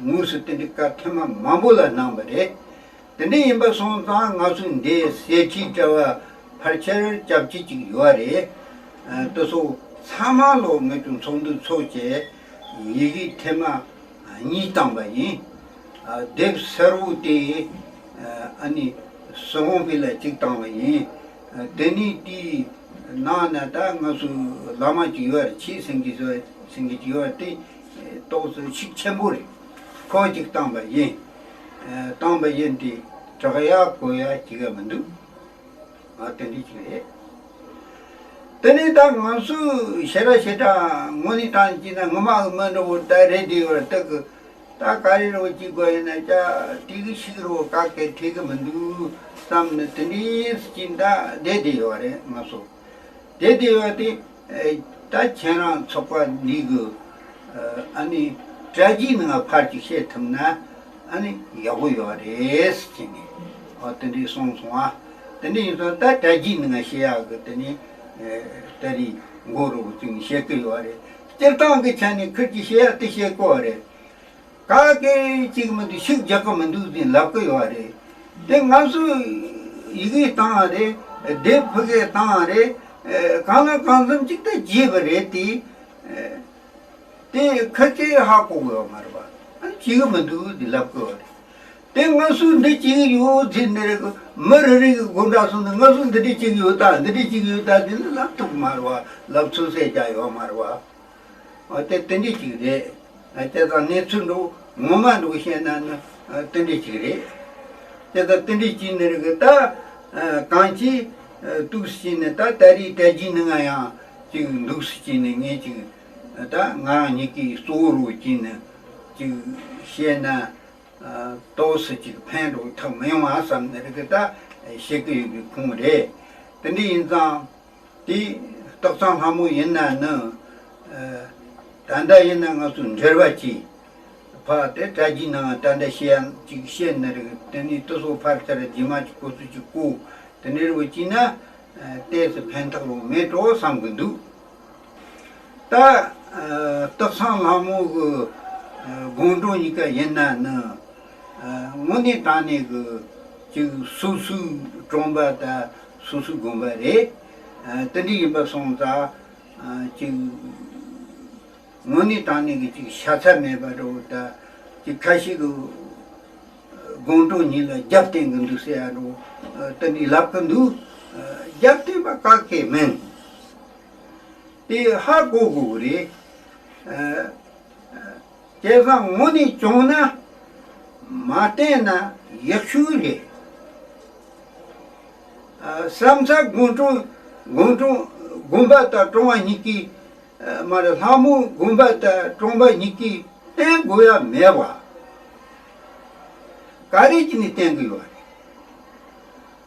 དངོས་སུ་དེ་འདྲའི་བཀའ་ཐེངས་མ་མང་པོ་ལ་གནང་བ་རེད། དེ་འདྲ་ཡིན་པ་སོང་ཙང་ང་ཚོས་འདི་གསེར་ཁྲིའི་དྲ་བ་ཕལ་ཆེར་སྐྱབས་ཆ་གཅིག་ཡོད་རེད། ཨ། དེ་ཚོ་ཚང་མ་ལོ་ངེད་ཀྱི་ཚོགས་འདུ་ཚོགས་བྱས་ཡི་གེ་ཐེངས་མ་གཉིས་བཏང་བ་ཡིན། ཨ། དེབ་གསར་བོ་དེ་ཨ་ནི་སྲིད་དབང་དཔེ་ལ་གཅིག་བཏང་བ་ཡིན། ཨ། དེ་ནས་དེའི་ནང་ན་ད་ང་ཚོའི་བླ་མ་གཅིག་ཡོད་རེད། ཆོས་སེང་གེ་ཟེར་བ་སེང་གེ་གཅིག་ཡོད་རེད། དེ་ཏོག་ཙམ་ཤུགས་ཆེན་པོ་རེད། ཁོ་གཅིག་བཏང་བ་ཡིན། ཨ། བཏང་བ་ཡིན། དེ་དྲག་ཡག་གོ་ཡག་གཅིག་ག་མི་འདུག་ཨ། དེ་འདྲ་ཅིག་རེད། དེ་ནས་ད་ང་ཚོས་ཞེ་དྲག་ཞེ་དྲག་དངོས་གནས་དྲང་གནས་ན་ངོ་མ་གི་མི་འདྲ་བོ་ད་རེད་དེ་ཡོད་རེད། ད་གི་ད་ག་རེ་རེ་བོ་གཅིག་དགོས་ཡིན་ན་ཅག་དེ་གི་ཤིག་རེ་བོ་ག་གེ་ཐེག་གི་མི་འདུག་བསམ་ནས་དེ་འདྲའི་ཅིག་ད་བསྡད་དེ་ཡོད་རེད། ང་ཚོ་བསྡད་དེ་ཡོད་དེ། ཨེ། ད་ཁྱེད་རང་ཚོགས་པ་འདི་གི་ཨ་ནི་དྲ་རྒྱའི་ནང་ཕར་ཅིག་བཤད་ཐུབ་ན་ཨ་ནི་ཡག་པོ་ཡོད་རེད་ཟེར་ནས། ཨ། དེ་འདྲས་གསུངས་སོང་ཨ། དེ་འདྲས་ཡིན་ཙང་ད་དྲ་རྒྱའི་ནང་བཤད་ཡག་གི་དེ་ནས་ཨེ། ད་རེས་མགོ་རུ་བཙུགས་ནས་བཤད་ཀྱི་ཡོད་རེད། སྤྱིར་བཏང་གི་ཆ་ནས་ཁུར་གྱིས་བཤད་ཡག་དེ་བཤད་ཀྱི་ཡོད་རེད། ག་གེ་གཅིག་མི་འདུག་ཤུགས་རྒྱག་གི་མི་འདུག་ཟེར་ལབ་ཀྱི་ཡོད་རེད། དེ་ང་ཚོས་ཡི་གེ་བཏང་བ་རེད། དེབ་ཕུལ་གི་བཏང་བ་རེད། ཨེ། གང་ལ་གང་འཚམ་ཅིག་ད་བརྗེས་པ་རེད་དེ། ཨེ། དེ་ཁ་ཆེ་ཧ་གོ་གི་ཡོད་མ་རེད་པ། ཨ། བྱེད་གི་མི་འདུག་འདི་ལབ་གི་ཡོད་རེད། དེ་ང་ཚོས་འདི་བྱེད་གི་ཡོད་ཟེར་ནི་རེད་གི། མི་རེ་རེ་གི་སྒོ་འགྲམ་སོང་ནས་ང་ཚོས་འདི་འདྲ་བྱེད་གི་ཡོད་ད། འདི་འདྲ་བྱེད་གི་ཡོད་ད་ཟེར་ནི་ལབ་ཐུབ་གི་མ་རེད་པ། ལབ་ཚོད་ཟེར་རྒྱུ་ཡོད་མ་རེད་པ། ཨ། དེ་དེ་འདྲ་ཅིག་རེད། ཨ། དེ་དང་གནས་ཚུལ་འདྲ་ངོ་མ་འདྲ་བཤད་ན་ནི། ཨ། དེ་འདྲ་ཅིག་རེད། དེ་དང་དེ་འདྲ་བྱས་ནི་རེད་གི་ད། ཨ། གང་ཅི། ཨ། འདུག་སེ་བྱས་ནི་ད་ད་རེས་དྲ་རྒྱའི་ནང་ང་ཡང་ཅིག་འདུག་སེ་བྱས་ནི་ངས་ཅིག་ད་ང་རང་ཉིད་ཀྱིས་གཙོ་བོ་རུ་བྱས་ནི་ཅིག་བཤད་ན། ཨ། ཏོག་ཙམ་ཅིག་ཕན་འགྲོ་ཐག་མི་ཡོང་ཨ་བསམ་ནི་རེད་གི་ད་བཤད་གི་ཡོད་པའི་ཁུངས་རེད། དེ་འདྲ་ཡིན་ཙང་། དེ་སྟག་ཚང་ལྷ་མོ་ཡིན་ན་ནི། ཨ། ད་ལྟ་ཡིན་ན་ང་ཚོ་འབྲེལ་བ་གྱིས་ཕར་དེ་དྲ་རྒྱའི་ནང་ད་ལྟ་བཤད་ཡག་ཅིག་བཤད་ནི་རེད། དེ་ནས་དེ་ཚོ་ཕར་ཚུར་རྗེས་མ་ཅིག་ཁོ་ཚོ་ཅིག་བསྐུར། དེ་འདྲ་རེ་བ་བྱས་ན། ཨ། ཏོག་ཙམ་ཕན་ཐོགས་རོགས་མེད་འགྲོ་བསམ་གི་འདུག་ད། ཨ། སྟག་ཚང་ལྷ་མོ་གི། ཨ། དགོང་དྲོ་གཉིས་ཀ་ཡིན་ན་ནི། ཨ། དངོས་གནས་དྲང་གནས་གི་ཅིག་སོ་སོའི་གྲོང་པ་དང་སོ་སོའི་དགོན་པ་རེད། ཨ། དེ་འདྲ་ཡིན་པ་སོང་ཙང་། ཨ། ཅིག་དངོས་གནས་དྲང་གནས་ཀྱི་ཅིག་ཤ་ཚ་མེད་པ་འདྲ་བོ་ད་ཅིག་ཁ་ཤས་ཀྱིས་དགོང་དྲོ་གཉིས་ལ་རྒྱབ་བསྟན་གྱི་འདུག་ཟེར་ཡག་འདྲ་བོ། ཨ། དེ་འདྲ་ལབ་ཀྱི་འདུག་ཨ། རྒྱབ་བསྟན་པ་ག་གེ་མིན། དེ་ཧ་གོ་དགོས་ཀྱི་རེད། ཨ། བྱས་ཙང་དངོས་གནས་བྱུང་ན་མ་བསྟན་ན་ཡག་ཤོས་རེད། ཨ། བསམ་ས་དགོང་དྲོ། དགོང་དྲོ་དགོན་པ་དང་གྲོང་པ་གཉིས་ཀྱིས། ཨ། མ་རེད། ལྷ་མོ་དགོན་པ་དང་གྲོང་པ་གཉིས་ཀྱིས་བསྟན་དགོས་ཡག་མེད་པ། ག་རེ་བྱས་ནས་བསྟན་གྱི་ཡོད་རེད།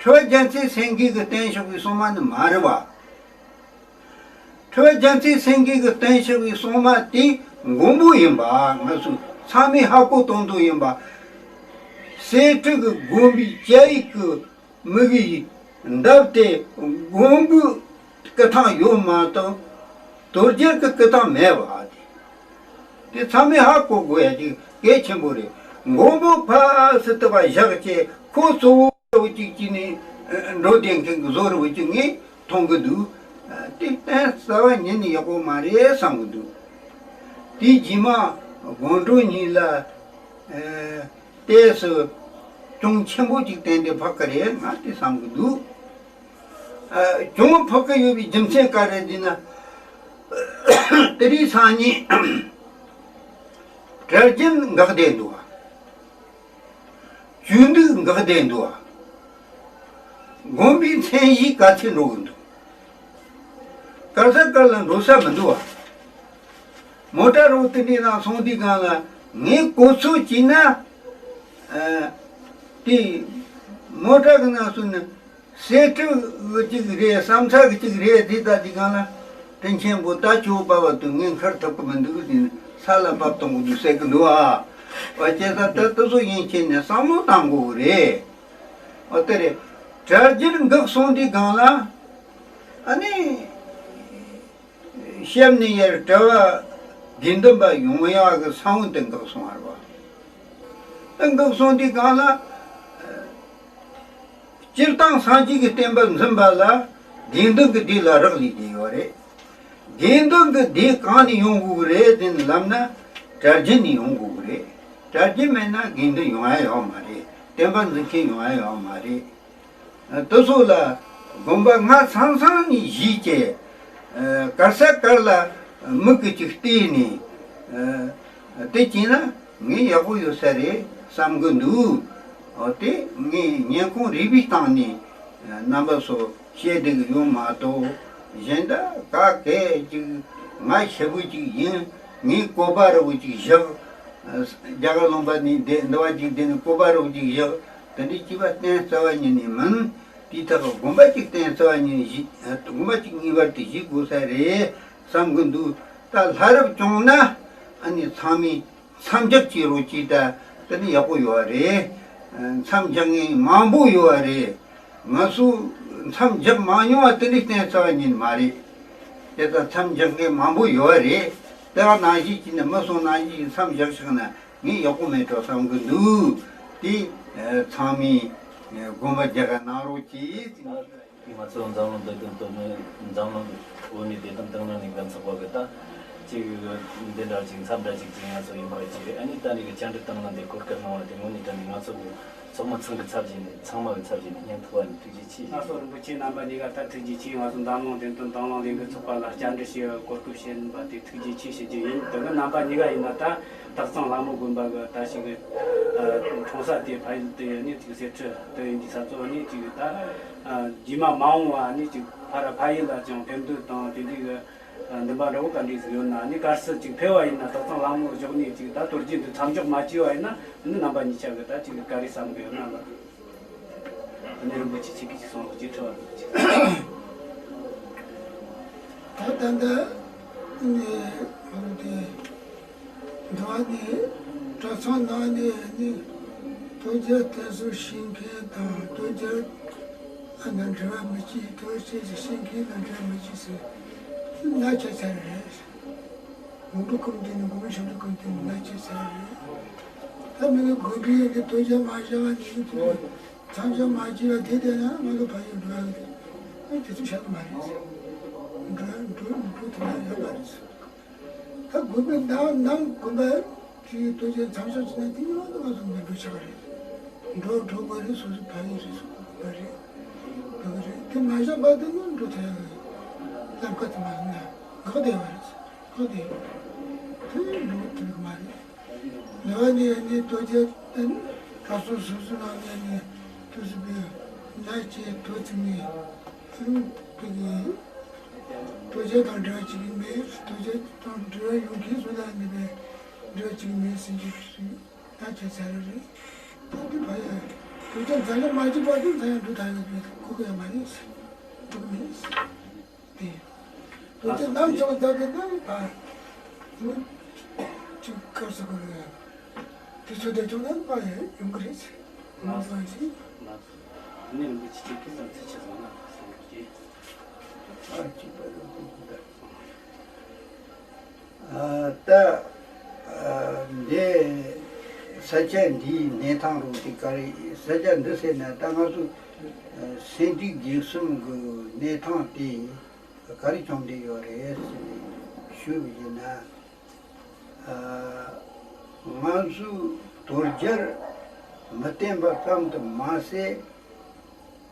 ཁྲི་པ་རྒྱལ་མཚན་སེང་གེ་གིས་བསྟན་བཞག་པའི་སྲུང་མ་ནི་མ་རེད་པ། ཁྲི་པ་རྒྱལ་མཚན་སེང་གེ་གིས་བསྟན་བཞག་པའི་སྲུང་མ་དེ་མགོན་པོ་ཡིན་པ་ང་ཚོས་ཚང་མས་ཧ་གོ་དོན་དུ་ཡིན་པ། གསེར་ཁྲི་གི་དགོན་པའི་སྐྱ་ཡིག་གི་མིག་གི་འདབས་དེ་མགོན་པོའི་སྐུ་ཐང་ཡོད་མ་གཏོགས་དོལ་རྒྱལ་གྱི་སྐུ་ཐང་མེད་པ་དེ། དེ་ཚང་མས་ཧ་གོ་དགོས་ཡག་ཅིག་གལ་ཆེན་པོ་རེད། མགོན་པོ་ཕ་སི་ཏི་བ་བཞག་བྱས་ཁོ་གཙོ་བོ་རུ་གཅིག་བྱས་ནས་འགྲོ་བསྡད་མཁན་གྱི་བཟོ་རུ་གཅིག་ངས་མཐོང་གི་འདུག་དེ་གཏན་གསལ་བ་ཉིད་ནས་ཡག་པོ་མ་རེད་བསམ་གི་འདུག་དེ་རྗེས་མ་དགོང་དྲོ་གཉིས་ལ་ཏོག་ཙམ་གྱོང་ཆེན་པོ་ཅིག་བསྟན་ཏེ་ཕོག་གི་རེད་ང་དེ་བསམ་གི་འདུག་གྱོང་ཕོག་གི་ཡོད་པའི་རྒྱུ་མཚན་ག་རེ་ཟེར་ན། དེ་རིང་སང་ཉིན་ གྲྭ་རྒྱུན་འགག་བསྡད་འདུག་བ། བཅོས་སྒྲིག་འགག་བསྡད་འདུག་བ། དགོན་པའི་མཚན་གཞི་ག་ཚོད་འགྲོ་གི་འདུག་གར་ས་གར་ལ་འགྲོ་ས་མི་འདུག་བ། མོ་ཊ་རོགས་དེ་འདྲའི་ནང་སོང་དུས་སྒང་ལ་ངས་གོ་ཚོད་བྱས་ན། ཨ། དེ་མོ་ཊ་གི་ནང་སོང་ནས། གསེར་ཁྲི་གི་གཅིག་རེད། བསམ་ཚ་གི་གཅིག་རེད། དེ་ལྟ་དུས་སྒང་ལ། དྲིན་ཆེན་པོ་ད་ཁྱོད་པ་བ་དུ་ངས་འཁུར་ཐུབ་ཀི་མི་འདུག་ཟེར་ནས་ས་ལ་བབས་གཏོང་གི་འདུག་ཟེར་གི་འདུག་ཨ། བ་ཁྱེད་ས་ད་དེ་ཚོ་ཡིན་ཁྱེད་ནས་བསམ་བློ་བཏང་དགོས་གི་རེད། འོ་དེ་རེད། གྲྭ་རྒྱུན་འགག་སོང་དུས་སྒང་ལ། ཨ་ནི། གཤམ་ནས་ཡར་གྲྭ་བ་དགེ་འདུན་པ་ཡོང་ཡག་གི་ས་བོན་དེ་འགག་སོང་བ་རེད་བ། དེ་འགག་སོང་དུས་སྒང་ལ། སྤྱིར་བཏང་སངས་རྒྱས་ཀྱི་བསྟན་པ་འཛིན་པ་ལ་དགེ་འདུན་གྱི་སྡེ་ལ་རག་ལས་བསྡད་ཡོད་རེད། དགེ་འདུན་གྱི་སྡེ་གང་ནས་ཡོང་དགོས་ཀྱི་རེད་དེ་ལབ་ན། གྲྭ་རྒྱུན་ནས་ཡོང་དགོས་ཀྱི་རེད། གྲྭ་རྒྱུན་མེད་ན་དགེ་འདུན་ཡོང་ཡ་ཡོད་མ་རེད། བསྟན་པ་འཛིན་མཁན་ཡོང་ཡ་ཡོད་མ་རེད། དེ་ཚོ་ལ་དགོན་པ་ང་ཚང་ཚང་ནས་གཞིས་བྱས། གར་ས་གར་ལ་མིག་གིས་ཅིག་བལྟས་ནས། དེ་བྱས་ན་ངས་ཡག་པོ་ཡོད་ས་རེད་བསམ་གི་འདུག་འོ་དེ་ངས་སྙན་ཁུང་རིལ་བུའི་སྟེང་ནས་རྣམ་པ་ཚོ་བཤད་བསྡད་གི་ཡོད་མ་གཏོགས། གཞན་དག་ག་གས་ཅིག་ང་ཞེ་པོ་ཅིག་ཡིན། ངས་བཀོད་པ་ར་བོ་ཅིག་བཞག་རྒྱ་གར་ལུང་པ་ནས་འདི་འདི་བ་ཅིག་འདི་ནས་བཀོད་པ་ར་བོ་ཅིག་བཞག་དེ་འདྲའི་སྐྱེས་པ་གཏན་རྩ་བ་ཉིད་ནས་མིན། དེའི་ཐོག་དགོན་པ་གཅིག་གཏན་རྩ་བ་ཉིད་ནས་གཞི། དགོན་པ་གཅིག་ངེས་པར་དུ་གཞི་དགོས་ས་རེད་བསམ་གི་འདུག་ད་ལྷ་རབ་བྱུང་ན་ཨ་ནི་ཚང་མས་མཚམས་འཇོག་བྱེད་རོགས་གྱིས། ད་དེ་ནི་ཡག་པོ་ཡོད་རེད། མཚམས་འཇོག་མཁན་མང་པོ་ཡོད་རེད། ང་ཚོ་མཚམས་འཇོག་མ་མྱོང་བ་དེ་འདྲའི་གཏན་རྩ་བ་ཉིད་མ་རེད། དེ་ལྟར་མཚམས་འཇོག་མཁན་མང་པོ་ཡོད་རེད། དེ་བ་ནང་བཞིན་གྱིས་ནི་མི་སོང་ནང་བཞིན་གྱིས་མཚམས་བཞག་ཤག་ན་ངས་ཡག་པོ་མེད་འགྲོ་བསམ་གི་འདུག་དེ་ཚང་མས་དགོངས་པ་རྒྱག་ག་གནང་རོགས་གྱིས། ང་ཚོ་འཛམ་གླིང་བདེ་དོན་དོན་མེད་འཛམ་གླིང་འོད་མའི་བདེ་དོན་དང་ལེན་ནས་འགན་ཚོགས་པ་གི་ད་ཅིག་འདི་འདྲ་ཅིག་མཚམས་འདྲ་ཅིག་ཅིག་ང་ཚོ་ཡིན་པ་ཅིག་རེད། ཨ་ནི་ད་ནི་གི་བཅར་འདྲི་དང་ལེན་འདི་གོ་སྐབས་གནང་བ་དེ་དངོས་གནས་དྲང་ནས་ང་ཚོ་གི་ཚོགས་མི་ཚང་གི་ཚབ་བྱས་ནས་ཚང་མ་གི་ཚབ་བྱས་ནས་སྙན་ཐོ་བ་ནས་ཐུགས་རྗེ་ཆེ་ཞུ། ང་ཚོ་རིན་པོ་ཆེ་རྣམ་པ་གཉིས་ཀ་ད་ཐུགས་རྗེ་ཆེ། ང་ཚོ་འཛམ་གླིང་བདེན་དོན་དང་བླངས་ལས་འགུལ་ཚོགས་པ་ལ་བཅར་འདྲི་བྱེད་གོ་སྐབས་བྱིན་པ་དེ་ཐུགས་རྗེ་ཆེ་ཞུ་རྒྱུ་ཡིན། དེ་གི་རྣམ་པ་གཉིས་ཀ་ཡིན་ན་ད་སྟག་ཚང་ལྷ་མོ་དགོན་པ་གི་ད་ཞིག་གི་འཁྲུངས་ས་དེ་ཕ་ཡུལ་དེ་ནི་ཅིག་གསེར་ཁྲི་དེ་ཡིན་གྱི་ས་གཙོ་ནི་ཅིག་ད་རྗེས་མ་མ་འོངས་བ་ནི་ཅིག་ཕ་ར་ཕ་ཡུལ་ལ་ཅང་ཕན་ཐོགས་དང་དེ་འདྲའི་གི་འདུན་པ་འདྲ་བོ་ག་འདྲས་ཟིག་ཡོད་ན། ནི་གལ་སྲིད་ཅིག་ཕེབས་པ་ཡིན་ན་སྟག་ཚང་ལྷ་མོ་ཞོག་ནས་ཅིག་ད་དོལ་རྒྱལ་འདི་མཚམས་འཇོག་མ་བྱས་པ་ཡིན་ན་ནི་རྣམ་པ་གཉིས་ཆ་གི་ད་ཅིག་ག་རེ་བསམ་གི་ཡོད་ན་ལ། ཨ་ནི་རིན་པོ་ཆེ་ཁྱེད་ཀྱིས་ཅིག་གསུང་རོགས་གྱིས། དྲི་བ་རིན་པོ་ཆེ། ད་ད་ལྟ་ནས་ཧོ་དེ་འདུག་ནས་གྲྭ་ཚང་ནང་ནས་ནི་དོལ་རྒྱལ་དེ་ཚོ་ཤེས་མཁན་དང་དོལ་རྒྱལ་ཨ་ནི་འབྲེལ་བ་མི་བྱེད། དོལ་རྒྱལ་ཞེས་ཤེས་མཁན་ལ་འབྲེལ་བ་མི་བྱེད་ཟེར་ན་ཆ་ཚར་རེད། དགོན་པ་ཀུན་དེ་ནི་དགོན་པ་ཆེན་པོ་ཀུན་དེ་ནི་ན་ཆེ་ཚར་རེད། ད་མི་ནི་དགོན་པའི་གི་དོལ་རྒྱལ་མ་བཞག་ནི་དེ་མཚམས་འཇོག་མ་བྱས་པ་དེ་བསྡད་ན་ང་ཚོ་ཕ་ཡུལ་འགྲོ་ཡག་གི་དེ་ཨ་དེ་ཚོ་བཞག་གི་མ་རེད། འགྲོ་འགྲོ་འགྲོ་ཐུབ་ཡག་ཡོད་མ་རེད། ད་དགོན་པའི་ནང་ནང་དགོན་པ་དེ་དོལ་རྒྱལ་མཚམས་འཇོག་བྱས་ན་དེ་ནི་ང་ཚོ་ང་ཚོ་མི་འགྲོ་ཆགས་རེད། འགྲོ་འགྲོ་དགོས་རེད། སོ་སོ་ཕ་ཡུལ་རེད། སོ་སོ་དགོན་པ་རེད། འགྲོ་གི་རེད། དེ་མ་བཞག་པ་དེ་ནི་འགྲོ་ཐུབ་ཡག་གི་ལམ་ཁ་དེ་མ་བཟུང་ན་འགག་བསྡད་པ་རེད། ཁོ་དེ་དེ་འགྲོ་ཐུབ་ཀྱི་མ་རེད། ལེ་བ་ནས་ནི་དོལ་རྒྱལ་དེ་ནི་གྲྭ་ཚང་སོ་སོ་ནང་ནས་ནི་དུས་སུ་བས་ན་ཅེས་དོ་ཚིག་ནས་ཚིག་ཕུད་ཀྱི་དོལ་རྒྱལ་དང་འབྲེལ་བ་བྱེད་ཀྱི་མེད། དོལ་རྒྱལ་དང་འབྲེལ་བ་ཡོང་མཁན་སུ་ལ་ནི་བས་འབྲེལ་བ་བྱེད་ཀྱི་མེད་ཟེར་གྱི་ད་ཁྱད་མཚར་རེད། ད་འདི་བ་ཡ་དོལ་རྒྱལ་མཚམས་འཇོག་མ་བྱས་པ་དེ་མཚམས་འཇོག་འགྲོ་ཐུབ་ཡག་གི་གོ་གི་ཡོད་མ་རེད། འགྲོ་གི་མེད། དེ། དོ་དེ་ནམ་བྱུང་བ་ལྟ་བུ་ན་ཕ། ཅིག་སྐབས་སུ་གོ་རེད། དེ་ཚོ་དེ་ཚོ་ན་ཕ་ཡང་ཡོང་གི་རེད། ང་ཚོ་ཞིག་ང་ཚོ་ནི་རིན་པོ་ཆེ་ཁྱེད་ཀྱིས་ཚིག་ཆེ་ཙམ་ན་གསུང་གི། ཨ་ཅིག་པ་རུ་གོ་གི་ད། ད་འདི་ས་ཆ་འདིའི་གནས་སྟངས་རུ་དེ་ག་རེ། ས་ཆ་འདི་ཟེར་ན་ད་ང་ཚོ་སེང་ཁྲི་བརྒྱད་གསུམ་གི་གནས་སྟངས་དེ། ག་རེ་བྱུང་བསྡད་ཡོད་རེད་ཟེར་ནས་ཞུས་པ་ཡིན་ན། ཨ། ང་ཚོས་དོལ་རྒྱལ་མི་བསྟེན་པ་ཙམ་དུ་མ་ཟད།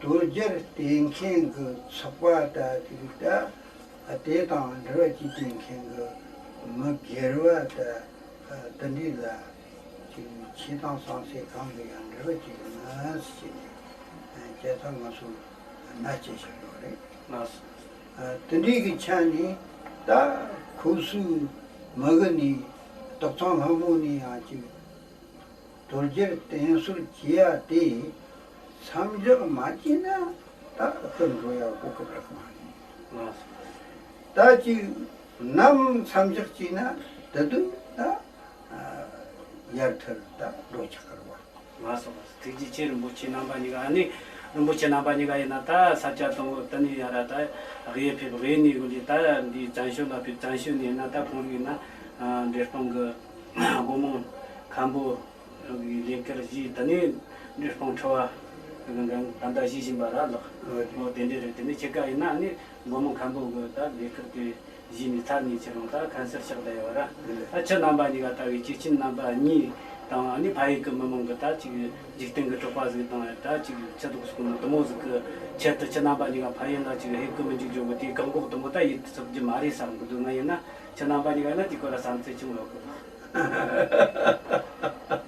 དོལ་རྒྱལ་བསྟེན་མཁན་གྱི་ཚོགས་པ་དང་དེ་རིགས་དང་། དེ་དང་འབྲེལ་བ་བྱེད་བསྟེན་མཁན་གྱི་མི་སྒེར་བ་དང་། དེ་འདྲའི་ལ་ཅིག་ཆོས་དང་བསམ་སེམས་གང་གི་ཡང་འབྲེལ་བ་ཅིག་མེད་ཟེར་ནས་བྱས་ཙང་ང་ཚོ་མནའ་སྐྱེལ་བཞག་ཡོད་རེད། ལགས་སོ། དེ་འདྲའི་གི་ཆ་ནས་ད་ཁོ་ཚོའི་མི་གི་ནས་སྟག་ཚང་ལྷ་མོ་ནས་ཡང་ཅིག་དོལ་རྒྱལ་བསྟེན་གསོལ་བྱེད་ཡ་དེ་མཚམས་འཇོག་མ་བྱས་ན་ད་ཕར་འགྲོ་ཡ་གོ་སྐབས་རག་མ་རེད། ལགས་སོ། ད་ཅིག་ནམ་མཚམས་འཇོག་བྱས་ན་དེ་དུས་ད་ཡར་ཐལ་ད་འགྲོ་ཆགས་གི་རེད་བ། ལགས་སོ། ལགས་སོ། ཐུགས་རྗེ་ཆེ། རིན་པོ་ཆེ་རྣམ་པ་གཉིས་ཀ་ཨ་ནི་རིན་པོ་ཆེ་རྣམ་པ་གཉིས་ཀ་ཡིན་ན་ད་ས་སྐྱ་དང་པོ་དེ་ནས་ཡར་ད་དབུས་ཕེབས། དབུས་ནས་འོན་ཏེ་ད་འདི་བཙན་བྱོལ་ལ་ཕེབས། བཙན་བྱོལ་ནས་ཡིན་ན་ད་གོང་རིག་ཡིན་ན་འབྲས་སྤུངས་གི་སྒོ་མང་མཁན་པོ་ལས་ཀར་བཞུགས། དེ་ནས་འབྲས་སྤུངས་ཁྲི་པ་གི་ད་ལྟ་བཞུགས་བཞིན་པ་ར་ལགས། འོ་དེ་འདྲ་རེད། དེ་ནས་ཁྱེད་ཀ་ཡིན་ན་ཨ་ནི་སྒོ་མང་མཁན་པོ་གི་ད་ལས་ཀར་དེ་གཞི་ནས་ཚར་ནས་ཁྱེད་རང་ད་ཁ་མཚར་ཆགས་བསྡད་ཡོད་ར། ད་ཁྱེད་རྣམ་པ་གཉིས་ཀ་ལྟ་བུའི་སྐྱེས་ཆེན་རྣམ་པ་གཉིས་དང་ཨ་ནི་ཕ་ཡུལ་གི་མི་མང་གི་ད་ཅིག་འཇིག་རྟེན་གི་གྲགས་པ་ཟིག་དང་ད་ཅིག་ཁྱེད་དང་སོགས་མི་དུ་མོ་ཟིག་གི་ཆེད་དུ་ཁྱེད་རྣམ་པ་གཉིས་ཀ་ཕ་ཡུལ་ལ་ཅིག་ཕེབས་གི་མི་འཇུག་རྒྱུ་གི་དེའི་བཀག་འགོག་དུ་མོ་ད་ཡེད་ཐུབ་རྒྱུ་མ་རེད་བསམ་གི་འདུག་ང་ཡིན་ན་ཁྱེད་རྣམ་པ་གཉིས་ཀ་ཡིན་ན་དེའི་སྐོར་ལ་བསམ་ཚུལ་ཅུང་ཡོད་གི་འདུག